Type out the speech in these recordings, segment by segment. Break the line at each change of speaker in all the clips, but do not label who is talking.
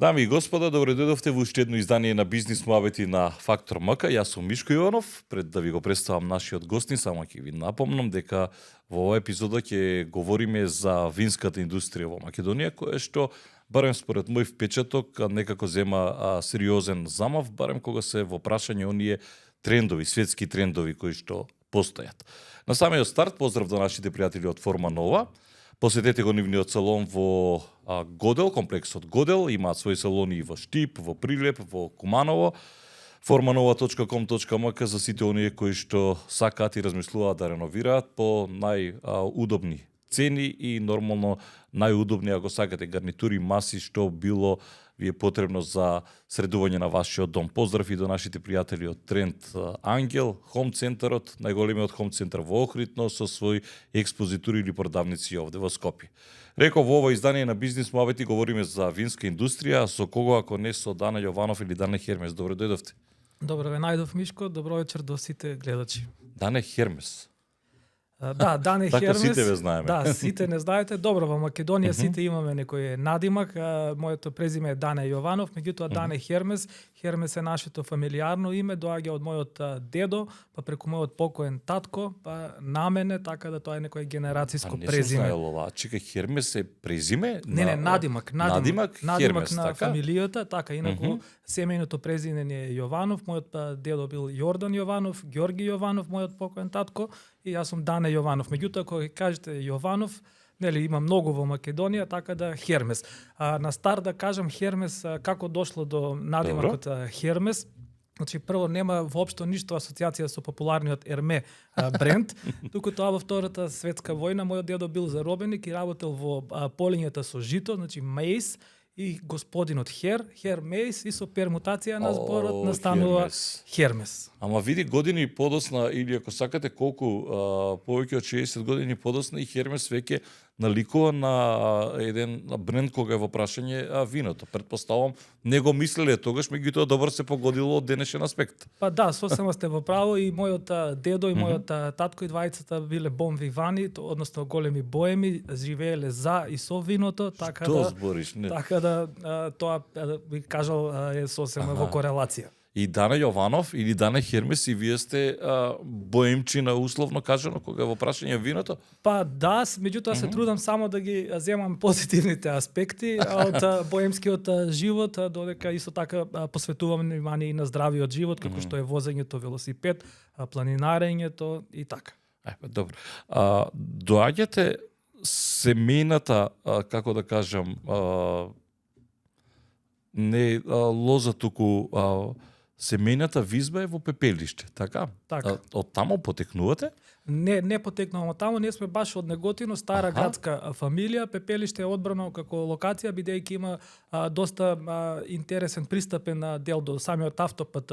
Дами и господа, добре дојдовте во уште едно издание на Бизнис муабети на Фактор МК. Јас сум Мишко Јованов. Пред да ви го представам нашиот гостин, само ќе ви напомнам дека во оваа епизода ќе говориме за винската индустрија во Македонија, која што барем според мој впечаток некако зема сериозен замав, барем кога се во прашање оние трендови, светски трендови кои што постојат. На самиот старт поздрав до нашите пријатели од Форма Нова. Посетете го нивниот салон во Годел, комплексот Годел, имаат своји салони и во Штип, во Прилеп, во Куманово. formanova.com.mk за сите оние кои што сакаат и размислуваат да реновираат по најудобни цени и нормално најудобни, ако сакате, гарнитури, маси, што било ви е потребно за средување на вашиот дом. Поздрав и до нашите пријатели од Тренд Ангел, Хом центарот, најголемиот хом центар во Охридно со свој експозитури или продавници овде во Скопје. Реков, во ова издание на Бизнис муабети говориме за винска индустрија, со кого ако не со Дане Јованов или Дане Хермес. Добре дојдовте.
Добро ве најдов, Мишко. Добро вечер до сите гледачи.
Дане Хермес.
Да, Дане
Така
Хермес.
сите ве знаеме.
Да, сите не знаете. Добро, во Македонија сите имаме некој надимак. Моето презиме е Дане Јованов, меѓутоа Дане Хермес. Хермес е нашето фамилиарно име, доаѓа од мојот дедо, па преку мојот покоен татко, па на мене, така да тоа е некој генерациско презиме.
Не сум знаел ова. Чека, Хермес е презиме?
Не, надимак.
Надимак Хермес,
на
така?
фамилијата, така. Инаку семејното презиме е Јованов, мојот дедо бил Јордан Јованов, Ѓорги Јованов, мојот покоен татко, и јас сум Дане Јованов. Меѓутоа, кога кажете Јованов, нели има многу во Македонија, така да Хермес. На старт да кажам Хермес како дошло до надимакот Хермес. Значи прво нема воопшто ништо асоциација со популарниот Ерме бренд, туку тоа во Втората светска војна мојот дедо бил заробеник и работел во полињата со жито, значи мејс, и господинот Хер Мејс, и со пермутација на зборот настанува Хермес.
Ама види години подосна, или ако сакате колку повеќе од 60 години подосна, и Хермес веќе наликува на еден бренд кога е во прашање виното. Претпоставам, не го мислеле тогаш, меѓутоа добро се погодило од денешен аспект.
Па да, сосема сте во право, и мојот дедо и мојот татко и двајцата биле бон вивани, односно големи боеми, живееле за и со виното, така
Што
да
збориш, не?
така да тоа би кажал е сосема во корелација.
И Дане Јованов или Дане Хермес, и вие сте боемчина, условно кажано, кога е во прашање виното?
Па да, меѓутоа се трудам само да ги земам позитивните аспекти од боемскиот живот, додека исто така посветувам внимание и на здравиот живот, како што е возењето велосипед, планинарењето и така.
Добро. Доаѓате семејната, како да кажам, не лоза, туку семејната визба е во Пепелиште, така?
Така.
Од таму потекнувате?
Не потекнуваме од таму, ние сме баш од Неготино, стара градска фамилија. Пепелиште е одбрано како локација, бидејќи има доста интересен пристапен дел до самиот автопат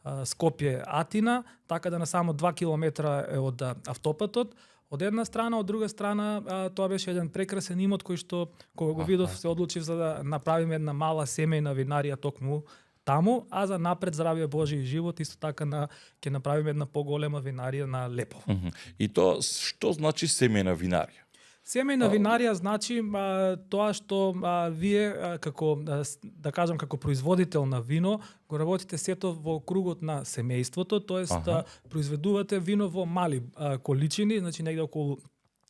Скопје-Атина, така да на само 2 километра е од автопатот. Од една страна, од друга страна, тоа беше еден прекрасен имот кој што, кога го видов, се одлучив за да направиме една мала семејна винарија токму таму, а за напред здравје Божи и живот, исто така ќе направиме една поголема винарија на Лепово.
И тоа што значи семејна винарија?
Семејна винарија значи тоа што вие како да кажам како производител на вино го работите сето во кругот на семејството, тоест произведувате вино во мали количини, значи негде околу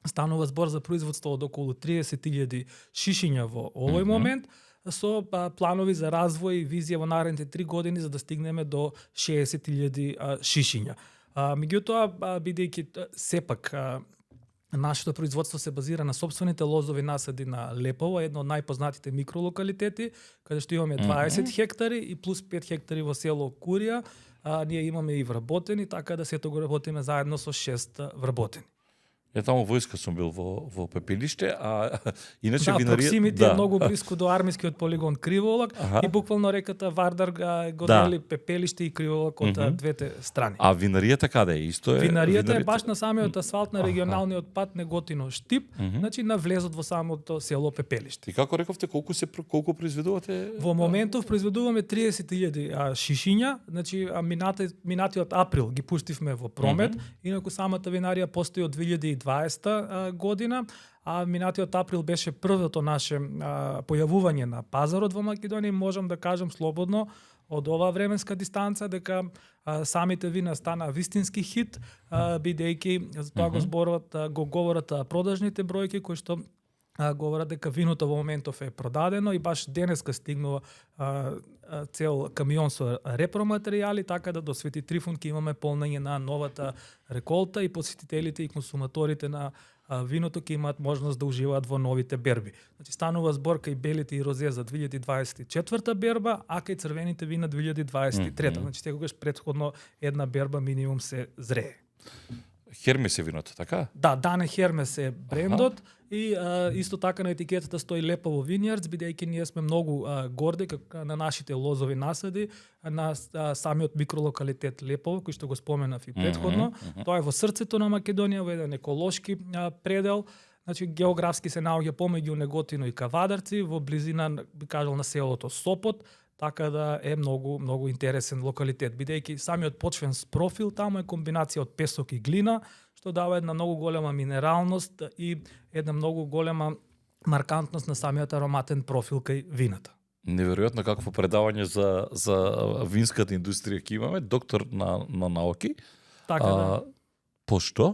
станува збор за производство од околу 30.000 шишиња во овој момент, со планови за развој и визија во наредните 3 години за да стигнеме до 60.000 шишиња. Меѓутоа, бидејќи сепак нашето производство се базира на сопствените лозови насади на Лепово, едно од најпознатите микролокалитети, каде што имаме 20 хектари и плюс 5 хектари во село Курија. Ние имаме и вработени, така да сето го работиме заедно со 6 вработени.
Таму војска сум бил во Пепелиште, а иначе
да,
винарија...
Проксимити е многу блиску до армискиот полигон Криволак и буквално реката Вардар го дели Пепелиште и Криволак од двете страни.
А винаријата каде е? Исто е?
Винаријата е баш на самиот асфалт на регионалниот пат Неготино-Штип, значи на влезот во самото село Пепелиште.
И како рековте, колку произведувате?
Во моментов произведуваме 30.000 шишиња, значи минатиот април ги пуштивме во промет, инаку самата винарија постои од 2020 година, а минатиот април беше првото наше појавување на пазарот во Македонија. Можам да кажам слободно од оваа временска дистанца дека самите вина стана вистински хит, бидејќи за тоа го говорат продажните бројки кои што говорат дека виното во моментов е продадено и баш денеска стигнува цел камион со репроматеријали, така да до Свети Трифун ќе имаме полнење на новата реколта и посетителите и консуматорите на виното ќе имаат можност да уживаат во новите берби. Значи станува збор кај белите и розе за 2024 берба, а кај црвените вина 2023. Значи секогаш претходно една берба минимум се зрее.
Хермес е виното, така?
Да, Дане Хермес е брендот и исто така на етикетата стои Лепово Vineyards, бидејќи ние сме многу горди на нашите лозови насади, на самиот микролокалитет Лепово, кој што го споменав и претходно. Тоа е во срцето на Македонија, во еден еколошки предел. Значи географски се наоѓа помеѓу Неготино и Кавадарци, во близина, би кажал, на селото Сопот, така да е многу интересен локалитет, бидејќи самиот почвен профил таму е комбинација од песок и глина, што дава една многу голема минералност и една многу голема маркантност на самиот ароматен профил кај вината.
Неверојатно какво предавање за винската индустрија ќе имаме, доктор на науки.
Така да.
По што?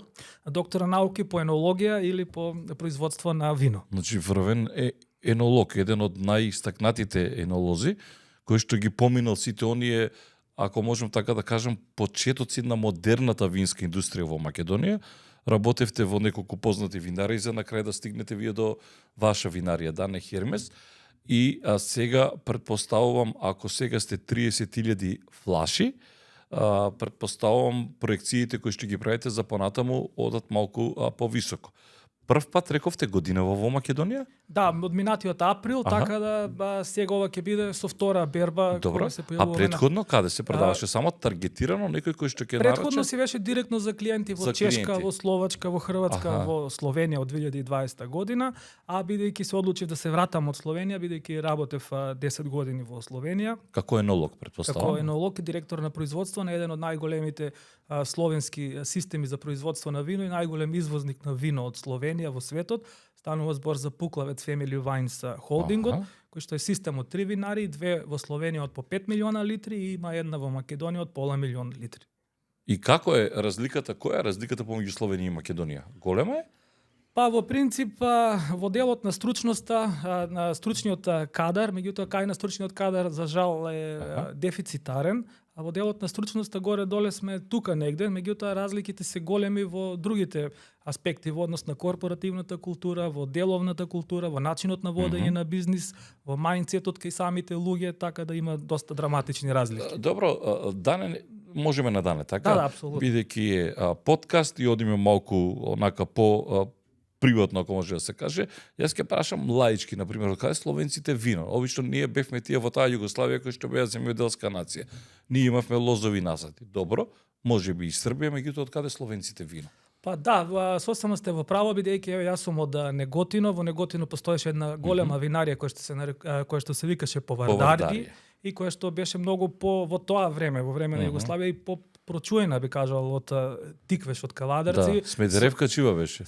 Доктор на науки по енологија или по производство на вино.
Значи врвен е енолог, еден од најистакнатите енолози, кој што ги поминал сите оние, ако можем така да кажем, почетоци на модерната винска индустрија во Македонија. Работевте во неколку познати винари за на крај да стигнете вие до ваша винарија Дане Хермес. И сега претпоставувам, ако сега сте 30.000 флаши, претпоставувам проекциите кои што ги правите за понатаму одат малку повисоко. Прв пат рековте година во Македонија?
Да, од минатиот април, така да сега ова ќе биде со втора берба.
Добро,
која се појавува.
А претходно каде се продаваше? Само таргетирано некој кој што ќе нарача?
Претходно си беше директно за клиенти во Чешка, во Словачка, во Хрватска, во Словенија од 2020 година, а бидејќи се одлучив да се вратам од Словенија, бидејќи работев 10 години во Словенија.
Како енолог, претпоставам?
Како енолог и директор на производство на еден од најголемите словенски системи за производство на вино и најголем извозник на вино од Словенија во светот. Станува збор за Пуклавец Family Wines холдингот, кој што е систем од 3 винари, 2 во Словенија од по 5 милиона литри и има една во Македонија од пола милион литри.
И како е разликата, која е разликата помеѓу Словенија и Македонија? Голема е?
Па во принцип во делот на стручноста, на стручниот кадар, меѓутоа кај на стручниот кадар за жал е дефицитарен, а во делот на стручноста горе-доле сме тука негде, меѓутоа разликите се големи во другите аспекти во однос на корпоративната култура, во деловната култура, во начинот на водење на бизнис, во мајндсетот кај самите луѓе, така да има доста драматични разлики.
Добро, Дане, можеме на Дане, така?
Да, апсолутно.
Бидејќи е подкаст и одиме малку онака по приватно, ако може да се каже, јас ќе прашам лаички, на пример, каде словенците вино? Обично ние бевме тие во таа Југославија кој што беа земјоделска нација. Ние имавме лозови насади. Добро, можеби и Србија, меѓутоа од каде словенците вино?
Па да, сосема сте во право, бидејќи јас сум од Неготино. Во Неготино постоеше една голема винарија која што се викаше Повардари и која што беше многу во тоа време, во време на Југославија и прочуена, би кажал, од Тиквеш, од Кавадарци.
Да, Смедеревка чива беше?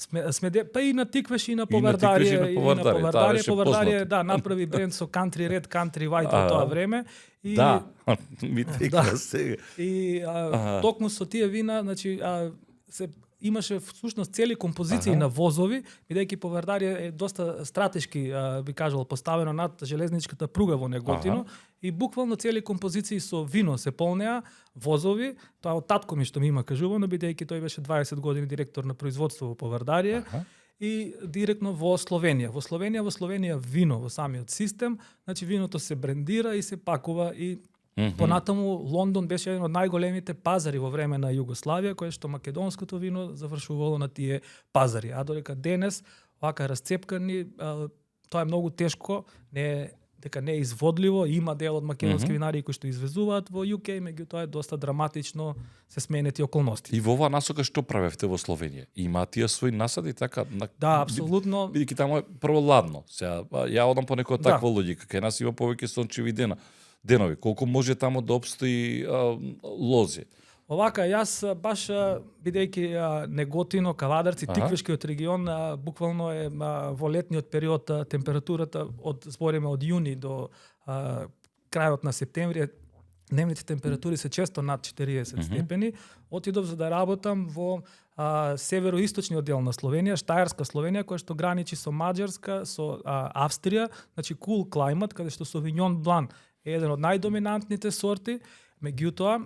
Па и на Тиквеш и на Повардарија. Повардарија, да, направи бренд со Country Red, Country White во тоа време. И,
да, ми текна сега.
И токму со тие вина, значи, се имаше всушност цели композиции на возови, бидејќи Повардарија е доста стратешки, би кажал, поставено над железничката пруга во Неготино и буквално цели композиции со вино се полнеа, возови, тоа од татко ми што ми има кажувано, бидејќи тој беше 20 години директор на производство во Повардарија. И директно во Словенија. Во Словенија вино во самиот систем, значи виното се брендира и се пакува и понатаму Лондон беше еден од најголемите пазари во време на Југославија, кое што македонското вино завршувало на тие пазари. А додека денес вака расцепкани, тоа е многу тешко, дека не е изводливо, има дел од македонски винари кои што извезуваат во UK, меѓутоа е доста драматично се сменети околности.
И во оваа насока што правевте во Словенија? Има тие свои насади така?
Да, апсолутно.
Бидејќи таму е прво ладно. Сега ја одам по некоја таква логика, кај нас има повеќе сончеви денови. Колку може таму да обстои лози?
Овака, јас баш бидејќи Неготино, Кавадарци, Тиквешкиот регион буквално е во летниот период температурата збориме од јуни до крајот на септември, дневните температури се често над 40 степени. Отидов за да работам во североисточниот дел на Словенија, Штајарска Словенија, која што граничи со Маđарска, со Австрија, значи cool climate, каде што Sauvignon Blanc е еден од најдоминантните сорти. Меѓутоа,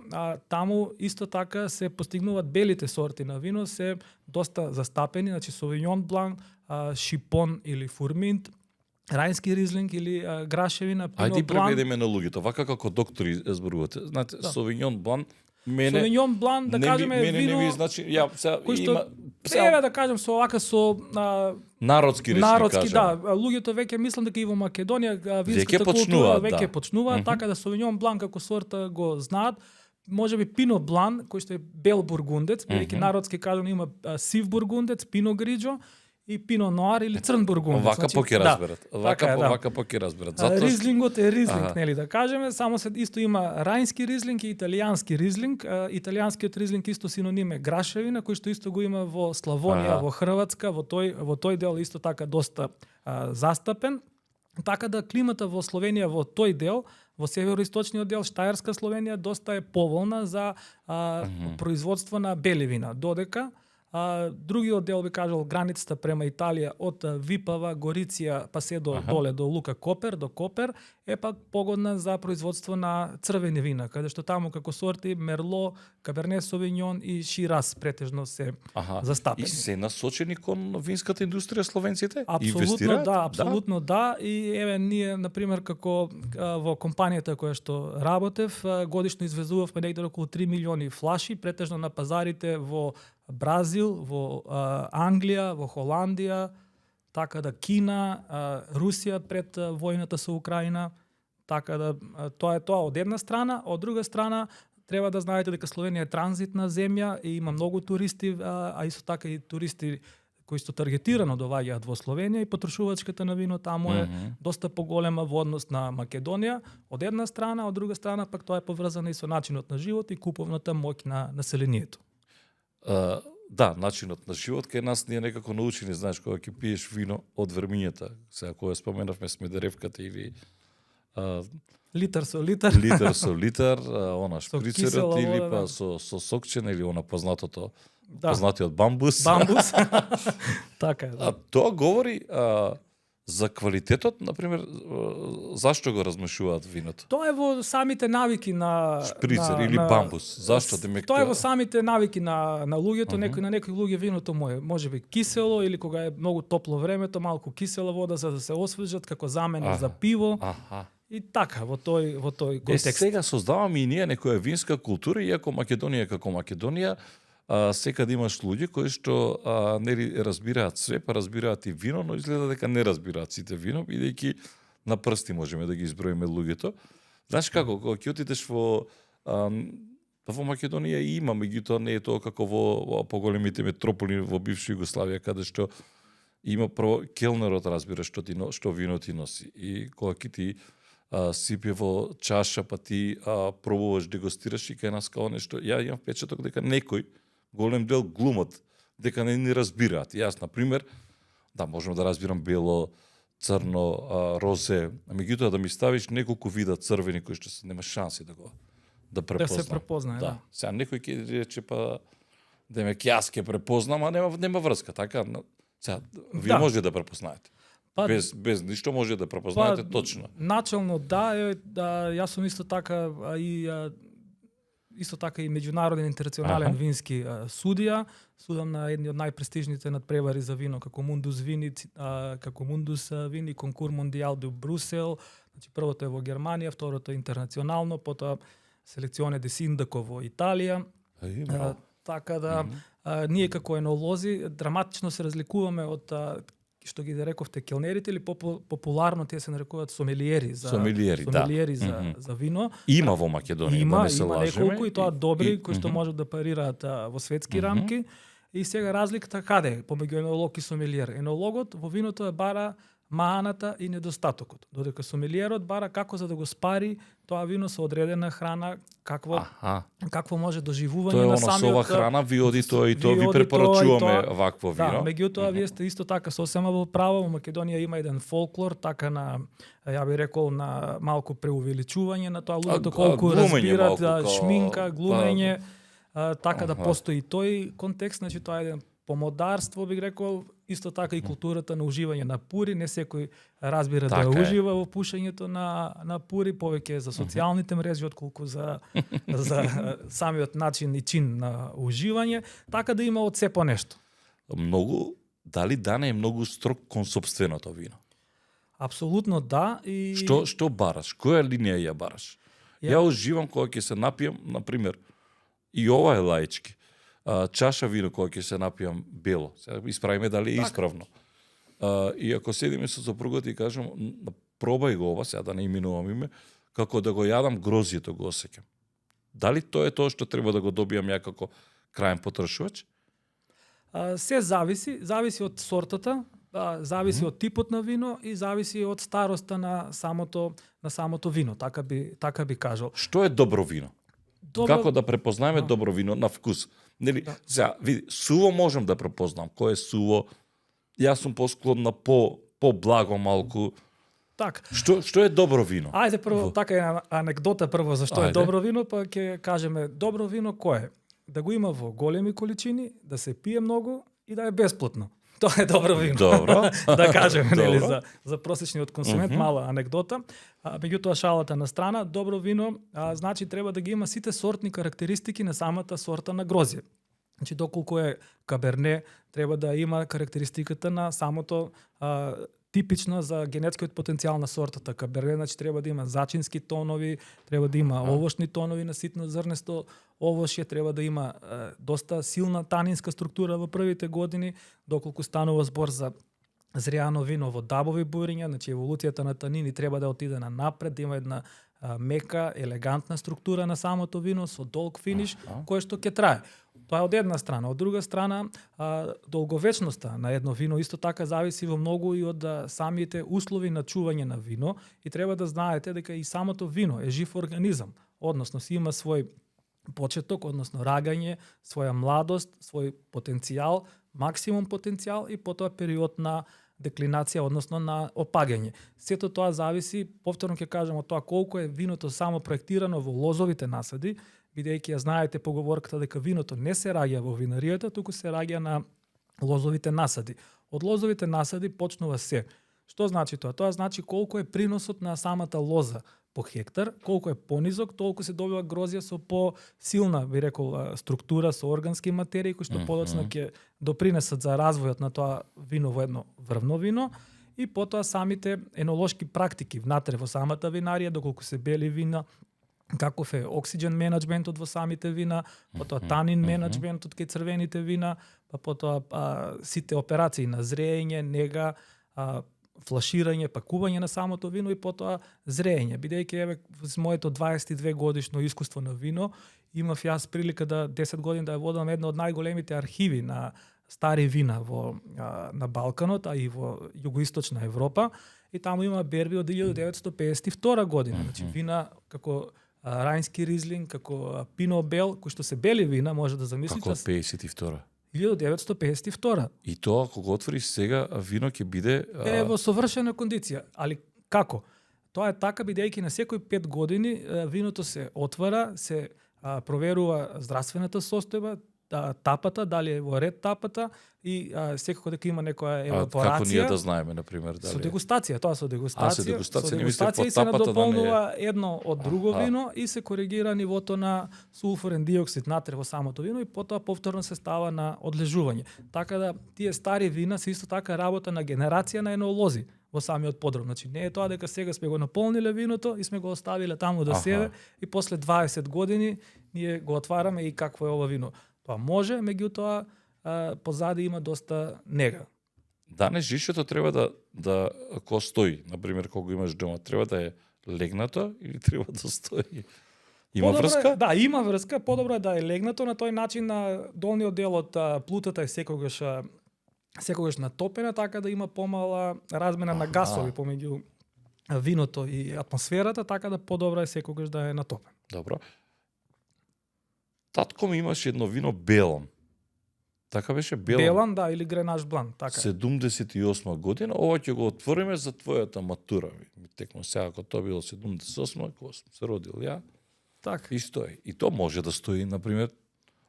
таму исто така се постигнуваат белите сорти на вино, се доста застапени, значи Sauvignon Blanc, Шипон или Фурминт, Рајнски ризлинг или грашевина, Пино
Ајде
Блан.
преведеме на луѓето, вака како доктори зборувате. Знаете, Sauvignon Blanc,
Sauvignon Blanc, да кажеме,
мене
вино
не ви значи, ја сега
кој што
има
еве да кажем со овака со
народски речи
народски,
кажем.
да, луѓето веќе мислам дека и во Македонија
Веќе
винската култура
почнуваат,
веќе
да.
почнува, така да Sauvignon Blanc како сорта го знаат. Можеби Пино Блан, кој што е бел бургундец, бидејќи народски кажам има сив бургундец, Пино Гриджо и Пино Ноар или црн бургундец.
Овака поќе разберат. Овака поќе разберат. Затоа
Ризлингот е ризлинг, нели да кажеме, само се исто има рајнски ризлинг и италијански ризлинг. Италијанскиот ризлинг исто синоним е грашевина, кој што исто го има во Славонија, во Хрватска, во тој дел исто така доста застапен. Така да климата во Словенија во тој дел, во североисточниот дел, Штајарска Словенија, доста е поволна за производство на бели вина. Додека другиот дел би кажал границата према Италија од Випава, Гориција па се до доле до Лука Копер, до Копер е пак погодна за производство на црвени вина, каде што таму како сорти Мерло, Каберне Совиньон и Ширас претежно се застапени.
И се насочени кон винската индустрија словенците?
Апсолутно да, апсолутно да. И еве ние на пример како во компанијата која што работев, годишно извезувавме негде околу 3 милиони флаши, претежно на пазарите во Бразил, во Англија, во Холандија, така да Кина, Русија пред војната со Украина, така да тоа е тоа од една страна, од друга страна треба да знаете дека Словенија е транзитна земја и има многу туристи, а исто така и туристи кои што таргетирано доаѓаат во Словенија и потрошувачката на вино таму е доста поголема во однос на Македонија, од една страна, од друга страна пак тоа е поврзано и со начинот на живот и куповната моќ на населението.
Да, начинот на живот кај нас ние некако научени, знаеш, кога ќе пиеш вино од вермињата, сега кога споменавме Смедеревката или
литар со литар,
она шприцерот или па со сокчен или она познатото, познатиот бамбус.
Бамбус. Така е.
А тоа говори за квалитетот, например, зашто го размешуваат виното?
Тоа е во самите навики на
шприцер или бамбус. Зашто демек?
Тоа е во самите навики на луѓето, на некои луѓе виното можеби кисело или кога е многу топло времето, малку кисела вода за да се освежат како замена за пиво. И така во тој контекст.
Сега создаваме и ние некоја винска култура, иако Македонија како Македонија, секаде имаш луѓе кои што нели разбираат све, па разбираат и вино, но изгледа дека не разбираат сите вино, бидејќи на прсти можеме да ги изброиме луѓето. Знаеш како, кога ќе отидеш во Македонија има, меѓутоа не е тоа како во поголемите метрополи во бивша Југославија, каде што има прво келнерот разбира што вино ти носи. И кога ќе ти сипе во чаша, па ти пробуваш, дегустираш и кај нас као нешто, ја имам впечаток дека некој голем дел глумат дека не ни разбираат. Јас, например, да, можам да разбирам бело, црно, розе, меѓутоа да ми ставиш неколку вида црвени кои што нема шанси да препознам.
Да се препознае, да.
Сега некој ќе рече па демек јас ќе препознам, а нема врска, така? Сега вие може да препознаете. Без ништо може да препознаете точно.
Начално јас сум исто така и меѓународен интернационален вински судија. Судам на едни од најпрестижните надпревари за вино како Мундус Вини, конкур Мондијал до Брусел. Значи првото е во Германија, второто е интернационално, потоа селекционе де Синдако во Италија. Така да ние како енолози драматично се разликуваме од што ги рековте келнерите или популарно тие се нарекуваат сомелиери за вино.
Има во Македонија, да не се лажеме.
Има неколку и тоа добри кои што можат да парираат во светски рамки. И сега разликата каде помеѓу енолог и сомелиер? Енологот во виното бара маната и недостатокот. Додека сомелиерот бара како за да го спари тоа вино со одредена храна, какво може доживување
Тоа е
на
оно со ова
самиот
храна ви оди тоа и тоа
ви
ви
оди
препорачуваме
тоа и
вакво
Да,
вино.
меѓутоа вие сте исто така сосема во право. Во Македонија има еден фолклор, така на, ја би рекол, на малку преувеличување на тоа луѓето колку
глумење
разбират,
малку,
шминка, глумење, така да
Аха.
постои тој контекст, значи тоа е еден помодарство, би рекол, исто така и културата на уживање на пури, не секој разбира
Така
да
е.
ужива во пушењето на пури, повеќе за социјалните мрежи отколку за самиот начин и чин на уживање, така да има од се по нешто.
Многу, дали Дане е многу строг кон сопственото вино?
Апсолутно да. И
Што бараш? Која линија ја бараш? Ја уживам кога ќе се напијам, на пример, и ова е лаички. Чаша вино кога ќе се напијам бело. Сега исправиме дали е исправно. И ако седиме со сопругата и кажам, пробај го ова, сега да не именувам име, како да го јадам грозјето го осеќам. Дали тоа е тоа што треба да го добијам ја како крајен потрошувач?
се зависи од сортата, зависи од типот на вино и зависи од староста на самото вино, така би кажал.
Што е добро вино? Како да препознаеме добро вино на вкус? Нели, сега, види, суво можам да препознам. Кој е суво? Јас сум посклон на по-благо малку.
Так.
Што е добро вино?
Ајде прво, така е анекдота прво за што е добро вино, па ќе кажеме добро вино кое е? Да го има во големи количини, да се пие многу и да е бесплатно. Тоа е добро вино.
Добро.
Да кажеме, нели, за просечниот консумент, мала анекдота. Меѓутоа шалата на страна, добро вино значи треба да ги има сите сортни карактеристики на самата сорта на грозје. Значи доколку е каберне, треба да има карактеристиката на самото типично за генетскиот потенцијал на сортата каберне, значи треба да има зачински тонови, треба да има овошни тонови на ситно зрнесто овошје, треба да има доста силна танинска структура во првите години, доколку станува збор за зреано вино во дабови буриња, значи еволуцијата на танини треба да отиде на напред, да има една мека, елегантна структура на самото вино со долг финиш, кој што ќе трае. Тоа е од една страна. Од друга страна, долговечноста на едно вино исто така зависи во многу и од самите услови на чување на вино и треба да знаете дека и самото вино е жив организам, односно си има свој почеток, односно рагање, своја младост, свој потенцијал, максимум потенцијал и потоа период на деклинација, односно на опагање. Сето тоа зависи, повторно ќе кажам, од тоа колку е виното само проектирано во лозовите насади, бидејќи ја знаете поговорката дека виното не се раѓа во винаријата, туку се раѓа на лозовите насади. Од лозовите насади почнува се. Што значи тоа? Тоа значи колку е приносот на самата лоза по хектар, колку е понизок, толку се добива грозја со по-силна, би рекол, структура со органски материи кои што подоцна ќе допринесат за развојот на тоа вино во едно врвно вино и потоа самите енолошки практики внатре во самата винарија, доколку се бели вина, каков е оксиџен менеджментот во самите вина, потоа танин менеджментот кај црвените вина, па потоа сите операции на зреење, нега, флаширање, пакување на самото вино и потоа зреење. Бидејќи еве со моето 22 годишно искуство на вино, имав јас прилика да 10 години да ја водам една од најголемите архиви на стари вина на Балканот, а и во југоисточна Европа, и таму има берби од 1952 година. Значи вина како Рајнски ризлинг, како Пино Бел, кои што се бели вина, може да замислите.
Како 52?
1952.
И тоа, кога го отвориш сега, вино ќе биде...
Е во совршена кондиција. Али како? Тоа е така, бидејќи на секои 5 години виното се отвара, се проверува здравствената состојба, тапата, дали е во ред тапата и секако дека има некоја евапорација.
Како ние да знаеме, например, дали...
Со дегустација, тоа со дегустација.
Со дегустација,
и се надополнува едно од друго вино и се коригира нивото на сулфурен диоксид натре во самото вино и потоа повторно се става на одлежување. Така да тие стари вина се исто така работа на генерација на енолози во самиот подром. Значи не е тоа дека сега сме го наполниле виното и сме го оставиле таму да седе и после 20 години ние го отвараме и какво е ова вино. Тоа може, меѓутоа позади има доста нега.
Данес жишето треба да ако стои, например, кога имаш дома, треба да е легнато или треба да стои? Има врска?
Да, има врска. Подобро е да е легнато, на тој начин на долниот дел од плутата е секогаш секогаш натопена, така да има помала размена на гасови помеѓу виното и атмосферата, така да подобро е секогаш да е натопен.
Добро. Татко ми имаше едно вино Белан. Така беше Белан.
Белан, да, или Гренаж Блан, така.
78 година, ова ќе го отвориме за твојата матура. Ми текно сега, ако тоа било 78, кога сум се родил ја,
Така.
и стои. И то може да стои, например,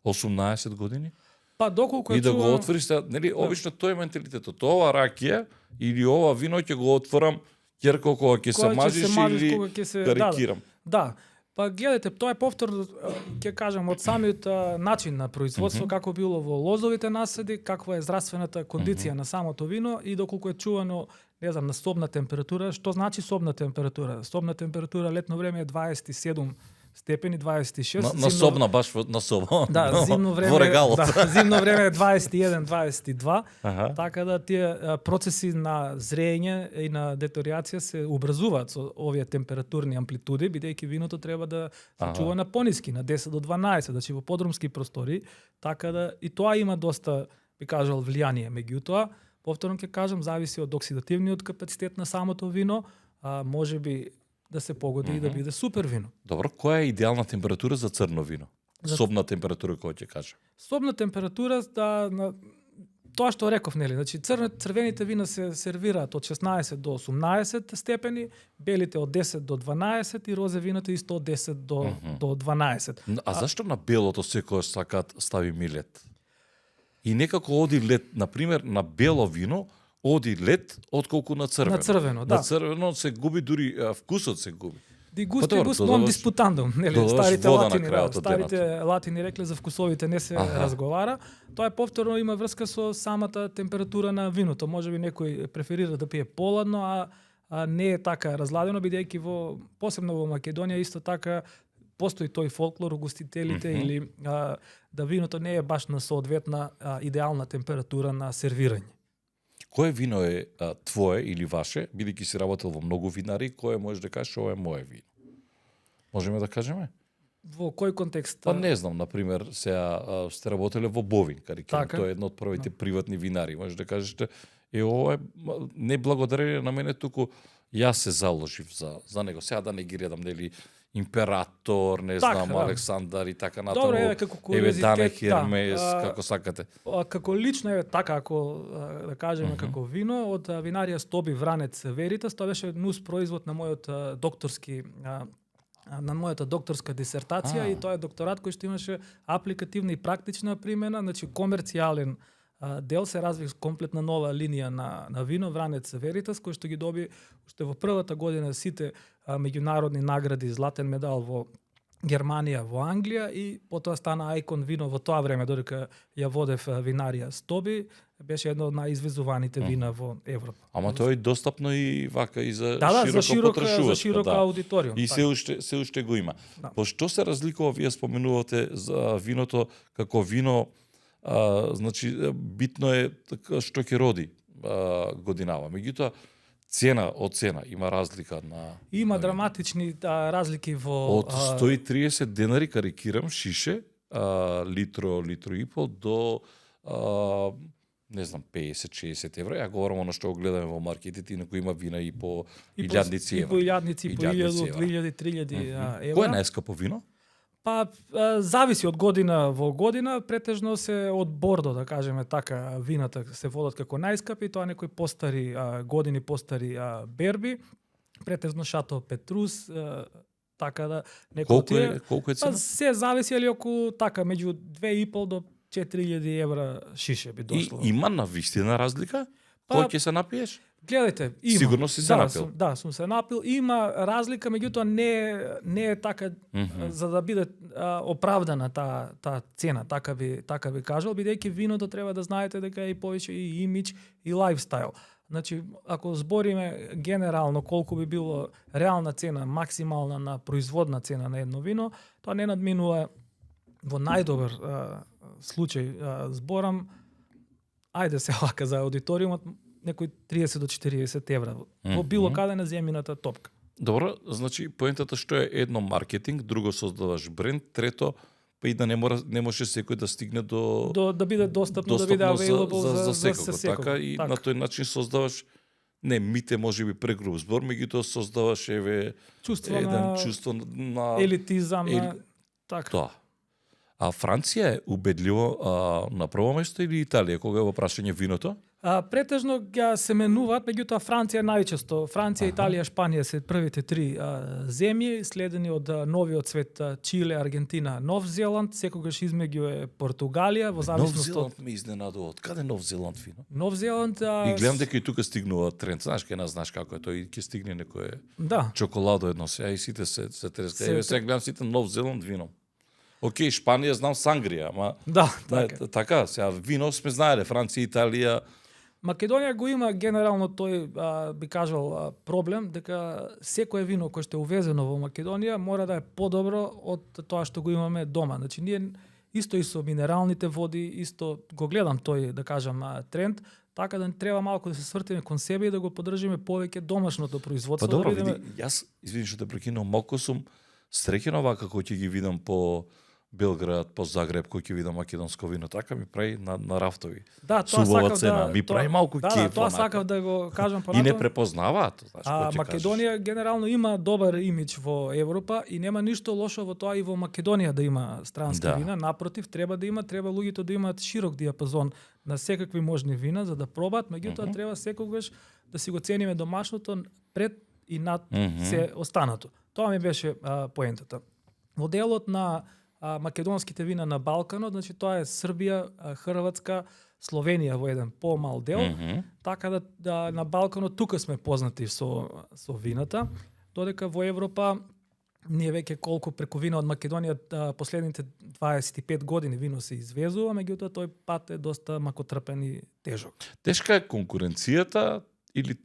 18 години.
Па доколку
И да го отвориш, нели, обично тој е менталитетот. Ова ракија или ова вино ќе го отворам ќерко кога ќе се мажиш или
кога ќе се
карикирам.
Да. Па гледате, тоа е повторно, ќе кажам, од самиот начин на производство, како било во лозовите насади, каква е здравствената кондиција на самото вино и доколку е чувано, не знам, на собна температура. Што значи собна температура? Собна температура летно време е 27 степени, 26.
На собна, баш на соба.
Да, зимно време,
во регалот.
да, зимно време е 21, 22.
Аха.
Така да тие процеси на зрење и на детериација се образуваат со овие температурни амплитуди, бидејќи виното треба да се чува на пониски, на 10 до 12, значи во подрумски простори, така да и тоа има доста, би кажал, влијание. Меѓутоа, повторно ќе кажам, зависи од оксидативниот капацитет на самото вино, можеби да се погоди и да биде супер вино.
Добро, која е идеална температура за црно вино? Собна температура, која ќе кажа.
Собна температура, тоа што реков, нели, значи црвените вина се сервираат од 16 до 18 степени, белите од 10 до 12 и розе виното исто од 10 до 12.
А зашто на белото секојаш сакаат стави милет? И некако оди лед, например, на бело вино оди лед отколку на црвено.
На црвено, да.
На црвено се губи дури вкусот се губи.
Ди густибус non disputandum, нели, старите латини, старите латини рекле за вкусовите не се разговара. Тоа е повторно има врска со самата температура на виното. Можеби некој преферира да пие поладно, а не е така разладено, бидејќи посебно во Македонија исто така постои тој фолклор, угостителите или да виното не е баш на соодветна идеална температура на сервирање.
Кое вино е твое или ваше, бидејќи си работел во многу винари, кое можеш да кажеш ова е мое вино? Можеме да кажеме?
Во кој контекст?
Па не знам, например, сега сте работеле во Бовин, карикирам,
Така.
тоа е едно од првите приватни винари. Можеш да кажете, ова е не благодарение на мене, туку јас се заложив за него. Сега да не ги редам, нели, Император, не
Така,
знам,
да.
Александар и така натаму.
Добро, еве како
Еве
куриозитет,
Дане Хермес,
да.
како сакате.
Како лично е така, ако да кажеме како вино, од винарија Стоби Вранец Веритас, тоа беше нус производ на мојот докторски на мојата докторска дисертација и тоа е докторат кој што имаше апликативна и практична примена, значи комерцијален дел се разви комплетна нова линија на вино Вранец Веритас, кој што ги доби уште во првата година сите меѓународни награди, златен медал во Германија, во Англија и потоа стана ајкон вино во тоа време, додека ја водев винарија Стоби, беше едно од најизвезуваните вина во Европа.
Ама тоа е достапно и вака и за
за
потрошувачка,
широка аудиториум.
И
така.
се уште го има.
Да.
По што се разликува, вие споменувате за виното како вино, значи битно е што ќе роди годинава. Меѓутоа цена има разлика на
Има
на
драматични разлики во
од 130 денари, карикирам, шише, литро и пол до не знам 50-60 евра. Ја говорам оно што го гледаме во маркетите, инаку има вина и по илјадници
и
евра.
по илјадници, по 1000,
евра.
2000, 3000 евра.
Кој е најскапо вино?
Па зависи од година во година, претежно се од Бордо, да кажеме така, вината се водат како најскапи, тоа некои постари години, постари берби, претежно Шато Петрус, така да
Колку е
Па
цена?
се зависи али околу така меѓу 2,5 до 4000 евра шише би дошло.
И има на вистина разлика?
Па,
Кој ќе се напиеш?
Гледайте, има.
Сигурно си се напил.
Сум се напил. Има разлика, меѓутоа не е така за да биде оправдана таа цена, така би кажал, бидејќи виното треба да знаете дека е и повеќе и имидж и лајфстайл. Значи, ако збориме генерално колку би било реална цена, максимална на производна цена на едно вино, тоа не надминува во најдобар случај зборам, ајде се лака за аудиториумот, некои 30 до 40 евра во било каде на земјината топка.
Добро, значи поентата што е едно маркетинг, друго создаваш бренд, трето па и да не може секој да стигне до
Да биде достапно, да биде available за
секого.
секој.
Така и на тој начин создаваш не мите можеби прегруб збор, меѓутоа создаваш чувство на
елитизам, така.
Тоа. А Франција е убедливо на прво место или Италија кога е во прашање виното?
Претежно ја се менуваат, меѓутоа Франција најчесто. Франција, Италија, Шпанија се првите три земји, следени од новиот свет Чиле, Аргентина, Нов Зеланд, секогаш измеѓу е Португалија, во зависност
Нов Зеланд ме изненадува. Од каде Нов Зеланд вино?
Нов Зеланд
И гледам дека и тука стигнува тренд. Знаеш ке нас знаеш како е тој, ќе стигне некое
да.
чоколадо едно се, и сите се треска. Сега гледам сите Нов Зеланд вино. Океј, Шпанија знам сангрија, ама
Да, така.
така, сега вино сме знаеле, Франција, Италија.
Македонија го има генерално тој, би кажал, проблем, дека секое вино кое што е увезено во Македонија мора да е подобро од тоа што го имаме дома. Значи, ние исто и со минералните води, исто го гледам тој, да кажам, тренд, така да треба малку да се свртиме кон себе и да го поддржиме повеќе домашното производство.
Па добро,
да видиме...
види, јас, извини што те прекинувам, малку сум среќен овака кој ќе ги видам по Белград, по Загреб, кој ќе видам македонско вино, така ми прави на рафтови.
Да, тоа
Субава
сакав
цена, ми прави малку
да,
кеф.
Да, тоа
онака.
сакав да го кажам
И
понатаму.
не препознаваат, знаеш, кој ќе
Македонија генерално има добар имидж во Европа и нема ништо лошо во тоа и во Македонија да има странски вина. Напротив, треба луѓето да имаат широк диапазон на секакви можни вина за да пробаат, меѓутоа треба секогаш да си го цениме домашното пред и над се останато. Тоа ми беше поентата. Во делот на македонските вина на Балканот, значи тоа е Србија, Хрватска, Словенија во еден помал дел, така да на Балканот тука сме познати со вината, додека во Европа ние веќе колку преку вина од Македонија последните 25 години вино се извезува, меѓутоа тој пат е доста макотрпен и тежок.
Тешка е конкуренцијата или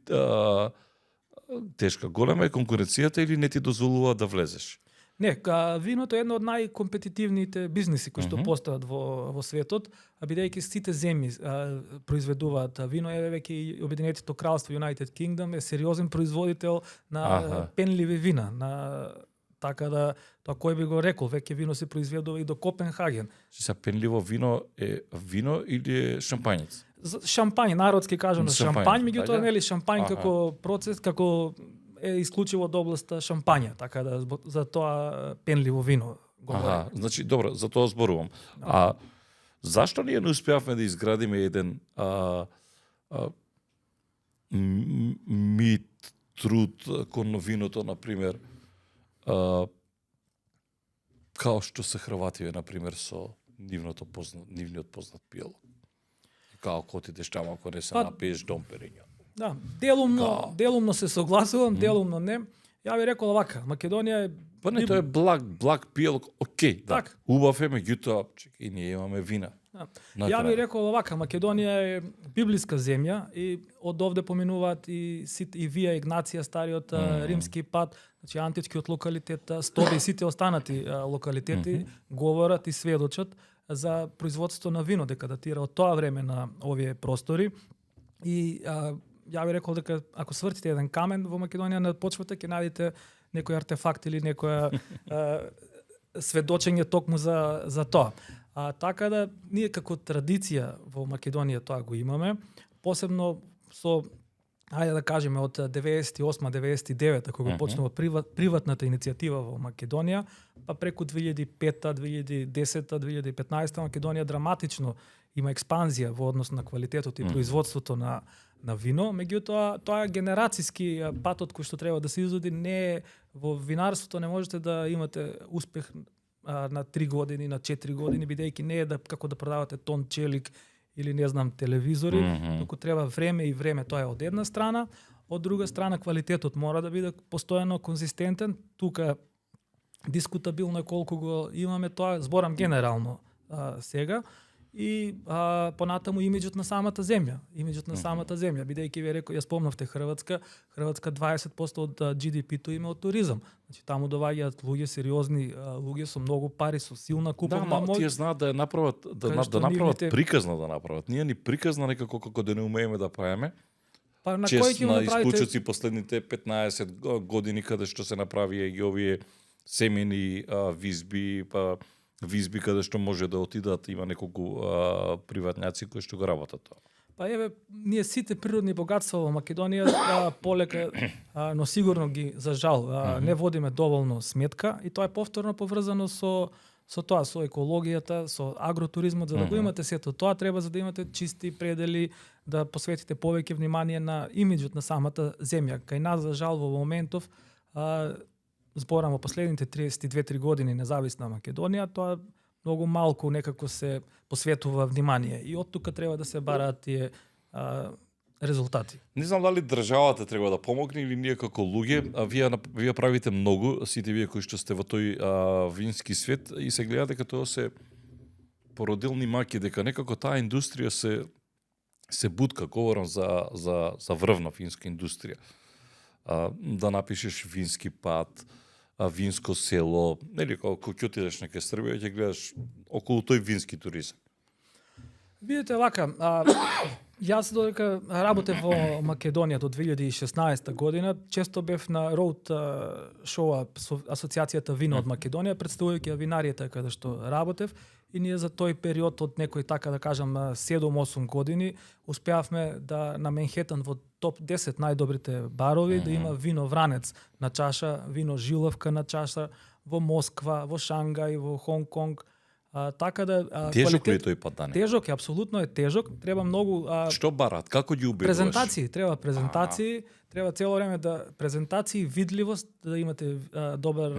тешка, голема е конкуренцијата или не ти дозволува да влезеш?
Не, виното е едно од најкомпетитивните бизниси кои што постојат во светот, а бидејќи сите земји произведуваат вино, веќе и Обединетото кралство, United Kingdom е сериозен производител на пенливи вина, така да тоа кој би го рекол, веќе вино се произведува и до Копенхаген.
Се пенливо вино е вино или е шампањец?
Шампањ, народски кажано шампањ, меѓутоа нели шампањ како процес, како е исклучиво од областа шампања, така да за тоа пенливо вино говорим.
Значи добро, за тоа зборувам. А зашто ние не успеавме да изградиме еден мит, труд кон виното, например, као што се хрвативе, например, со нивниот познат пиел. Као кој ти таму ако не се напиеш домпериња.
Да, делумно се согласувам, делумно не. Ја би рекол овака, Македонија е...
Па не, тоа е благ пиел, окей, да.
Так.
Убав е, меѓутоа, чекај, ние имаме вина.
Ја би рекол овака, Македонија е библиска земја и од овде поминуваат и Вија Игнација, стариот римски пат, значи античкиот локалитет, Стоби и сите останати локалитети говорат и сведочат за производство на вино, дека датира од тоа време на овие простори. И ја би рекол дека ако свртите еден камен во Македонија на почвата, ќе најдете некој артефакт или некоја сведочење токму за тоа. Така да ние како традиција во Македонија тоа го имаме, посебно со ајде да кажеме од 98-99 кога почнува приватната иницијатива во Македонија, па преку 2005, 2010, 2015 Македонија драматично има експанзија во однос на квалитетот и производството на вино, меѓутоа тоа е генерацијски патот кој што треба да се изоди, не е во винарството не можете да имате успех на 3 години, на 4 години, бидејќи не е како да продавате тон челик или не знам телевизори, туку треба време и време, тоа е од една страна, од друга страна квалитетот мора да биде постојано конзистентен, тука дискутабилно е колку го имаме тоа, зборам генерално сега, и понатаму имиджот на самата земја, бидејќи ве рекол, ја спомнавте Хрватска 20% од GDP-то има од туризам. Значи таму доваѓаат луѓе сериозни, луѓе со многу пари, со силна куповна моќ.
Да, тие знаат да ја направат, да направат приказна да направат. Ние ни приказна некако како да не умееме да правиме.
Па на кој ќе
на
направите
исклучоци последните 15 години каде што се направија и овие семени визби, па визби каде што може да отидат, има неколку приватњаци кои што го работат тоа.
Па еве, ние сите природни богатства во Македонија полека, но сигурно ги, за жал, не водиме доволно сметка и тоа е повторно поврзано со тоа, со екологијата, со агротуризмот. За да го имате сето тоа, треба за да имате чисти предели, да посветите повеќе внимание на имиджот на самата земја. Кај нас, за жал, во моментов, зборам во последните 32-3 години независна Македонија, тоа многу малку некако се посветува внимание и од тука треба да се бараат тие резултати.
Не знам дали државата треба да помогне или ние како луѓе, вие правите многу, сите вие кои што сте во тој вински свет и се гледа дека тоа се породилни маки, дека некако таа индустрија се бутка, говорам за врвна финска индустрија. Да напишеш вински пат, винско село, нели кога ќе отидеш на Србија ќе гледаш околу тој вински туризам.
Видите вака, јас додека работев во Македонија до 2016 година, често бев на роуд шоуа со Асоциацијата вино од Македонија, представувајќи винаријата каде што работев, и ние за тој период од некој, така да кажам, 7-8 години успеавме да на Менхетан во топ 10 најдобрите барови да има вино Вранец на чаша, вино Жилавка на чаша, во Москва, во Шангај, во Хонг Конг. Така да
тежок ли тој пат, Дани?
Тежок е, апсолутно е тежок. Треба многу
Што барат? Како ги убедуваш?
презентации, треба презентации, треба цело време да презентации, видливост, да имате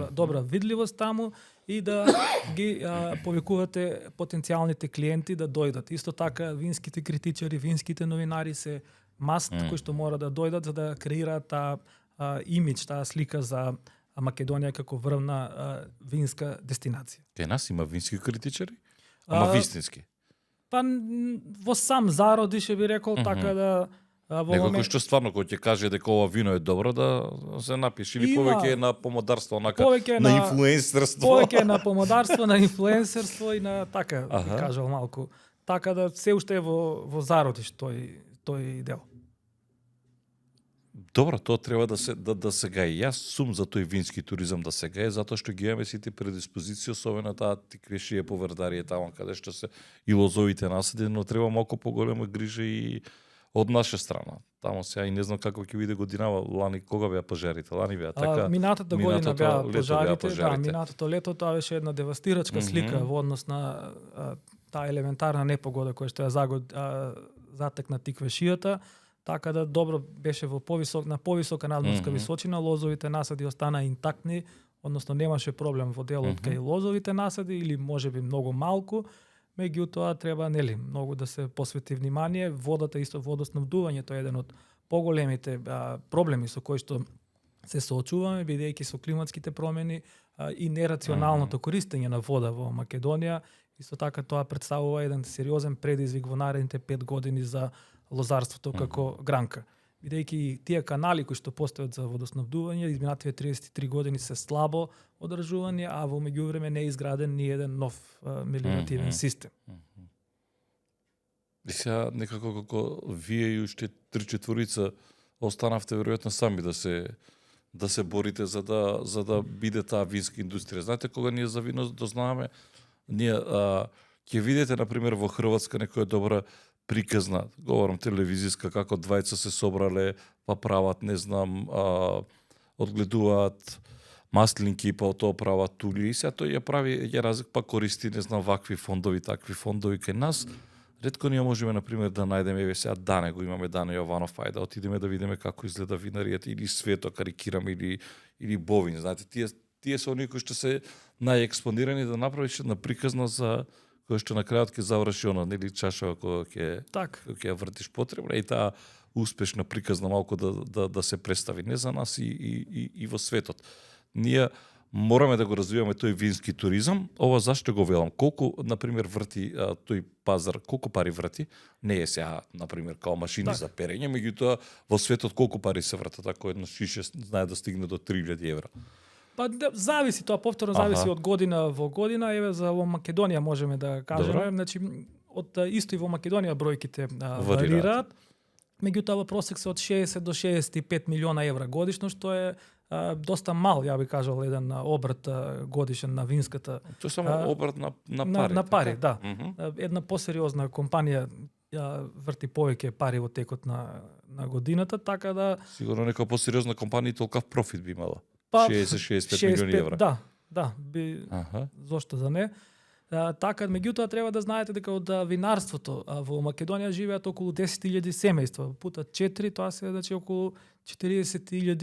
добра видливост таму и да ги повикувате потенцијалните клиенти да дојдат. Исто така винските критичари, винските новинари се маст кои што мора да дојдат за да креираат таа имидж, таа слика за Македонија како врвна винска дестинација.
Кај нас има вински критичари? Ама вистински?
Па во сам зароди ше би рекол, така да во
Некој што стварно кој ќе каже дека ова вино е добро да се напише или повеќе на помодарство, на инфлуенсерство.
Повеќе на помодарство, на инфлуенсерство и на така, би кажал малку. Така да се уште е во зародиш тој дел.
Добро, тоа треба да се гаи. Јас сум за тој вински туризам да се гаи, затоа што ги имаме сите предиспозиции, особено таа тиквешија поврдарија таму каде што се и лозовите насади, но треба малку поголема грижа и од наша страна. Таму сега и не знам како ќе биде годинава, лани кога беа пожарите, лани беа така.
Минатата година беа пожарите, да, минатото лето тоа беше една девастирачка слика во однос на таа елементарна непогода која што ја затекна тиквешијата. Така да добро беше на повисока надморска височина, лозовите насади останаа интактни, односно немаше проблем во делот кај лозовите насади или можеби многу малку, меѓутоа треба многу да се посвети внимание. Водата, исто водоснабдувањето е еден од поголемите проблеми со кои што се соочуваме, бидејќи со климатските промени и нерационалното користење на вода во Македонија. Исто така тоа представува еден сериозен предизвик во наредните 5 години за лозарството како гранка. Бидејќи тие канали кои што постојат за водоснабдување изминативе 33 години се слабо одржувани, а во меѓувреме не е изграден ни еден нов мелиоративен систем.
И сега некако како вие и уште 3-4 останавте веројатно сами да се борите за да биде таа винска индустрија. Знаете, кога ние за вино дознаваме, ние ќе видите на пример во Хрватска некоја добра приказна, говорам телевизиска, како двајца се собрале, па прават, не знам, одгледуваат маслинки, па од тоа прават тули, и сега тој ја прави, па користи, не знам, вакви фондови, такви фондови кај нас. Ретко ние можеме, например, да најдеме, еве сега Дане го имаме, Дане Јованов, ајде да отидеме да видиме како изгледа винаријата, или Свето, карикирам, или Бовин, знаете, тие се оние кои што се најекспонирани да направиш една приказна за кој што на крајот ќе заврши нели чашава која ќе вртиш потребна и таа успешна приказна малку да се представи не за нас и во светот. Ние мораме да го развиваме тој вински туризам. Ова зашто го велам? Колку, например, врти тој пазар, колку пари врти? Не е сега, например, као машини за перење, меѓутоа во светот колку пари се вртат, ако едно шише знае да стигне до 3000 евра.
Па зависи, тоа повторно зависи од година во година. Еве за во Македонија можеме да кажеме, значи од исто и во Македонија бројките варираат. Меѓутоа во просек се од 60 до 65 милиона евра годишно, што е доста мал, ја би кажал, еден обрт годишен на винската.
Тоа е само обрат на пари.
На пари,
така?
да. Една посериозна компанија ја врти повеќе пари во текот на годината, така да
Сигурно нека посериозна компанија толкав профит би имала.
па
60-65 милиони евра.
Да, би
Аха.
зошто за не. Така, меѓутоа треба да знаете дека од винарството во Македонија живеат околу 10.000 семејства, пута 4, тоа се значи околу 40.000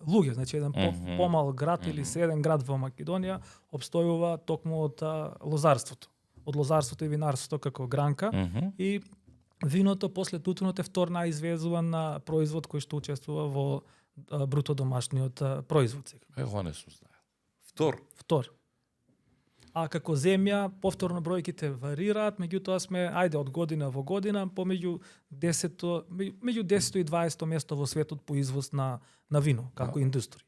луѓе, значи еден помал град или седен град во Македонија обстојува токму од лозарството. Од лозарството и винарството како гранка и виното после тутунот е втор најизвезуван производ кој што учествува во бруто домашниот производ.
Ова не сум знаел.
Втор. А како земја, повторно бројките варираат, меѓутоа сме, од година во година, меѓу 10 и 20 место во светот по извоз на вино, како индустрија.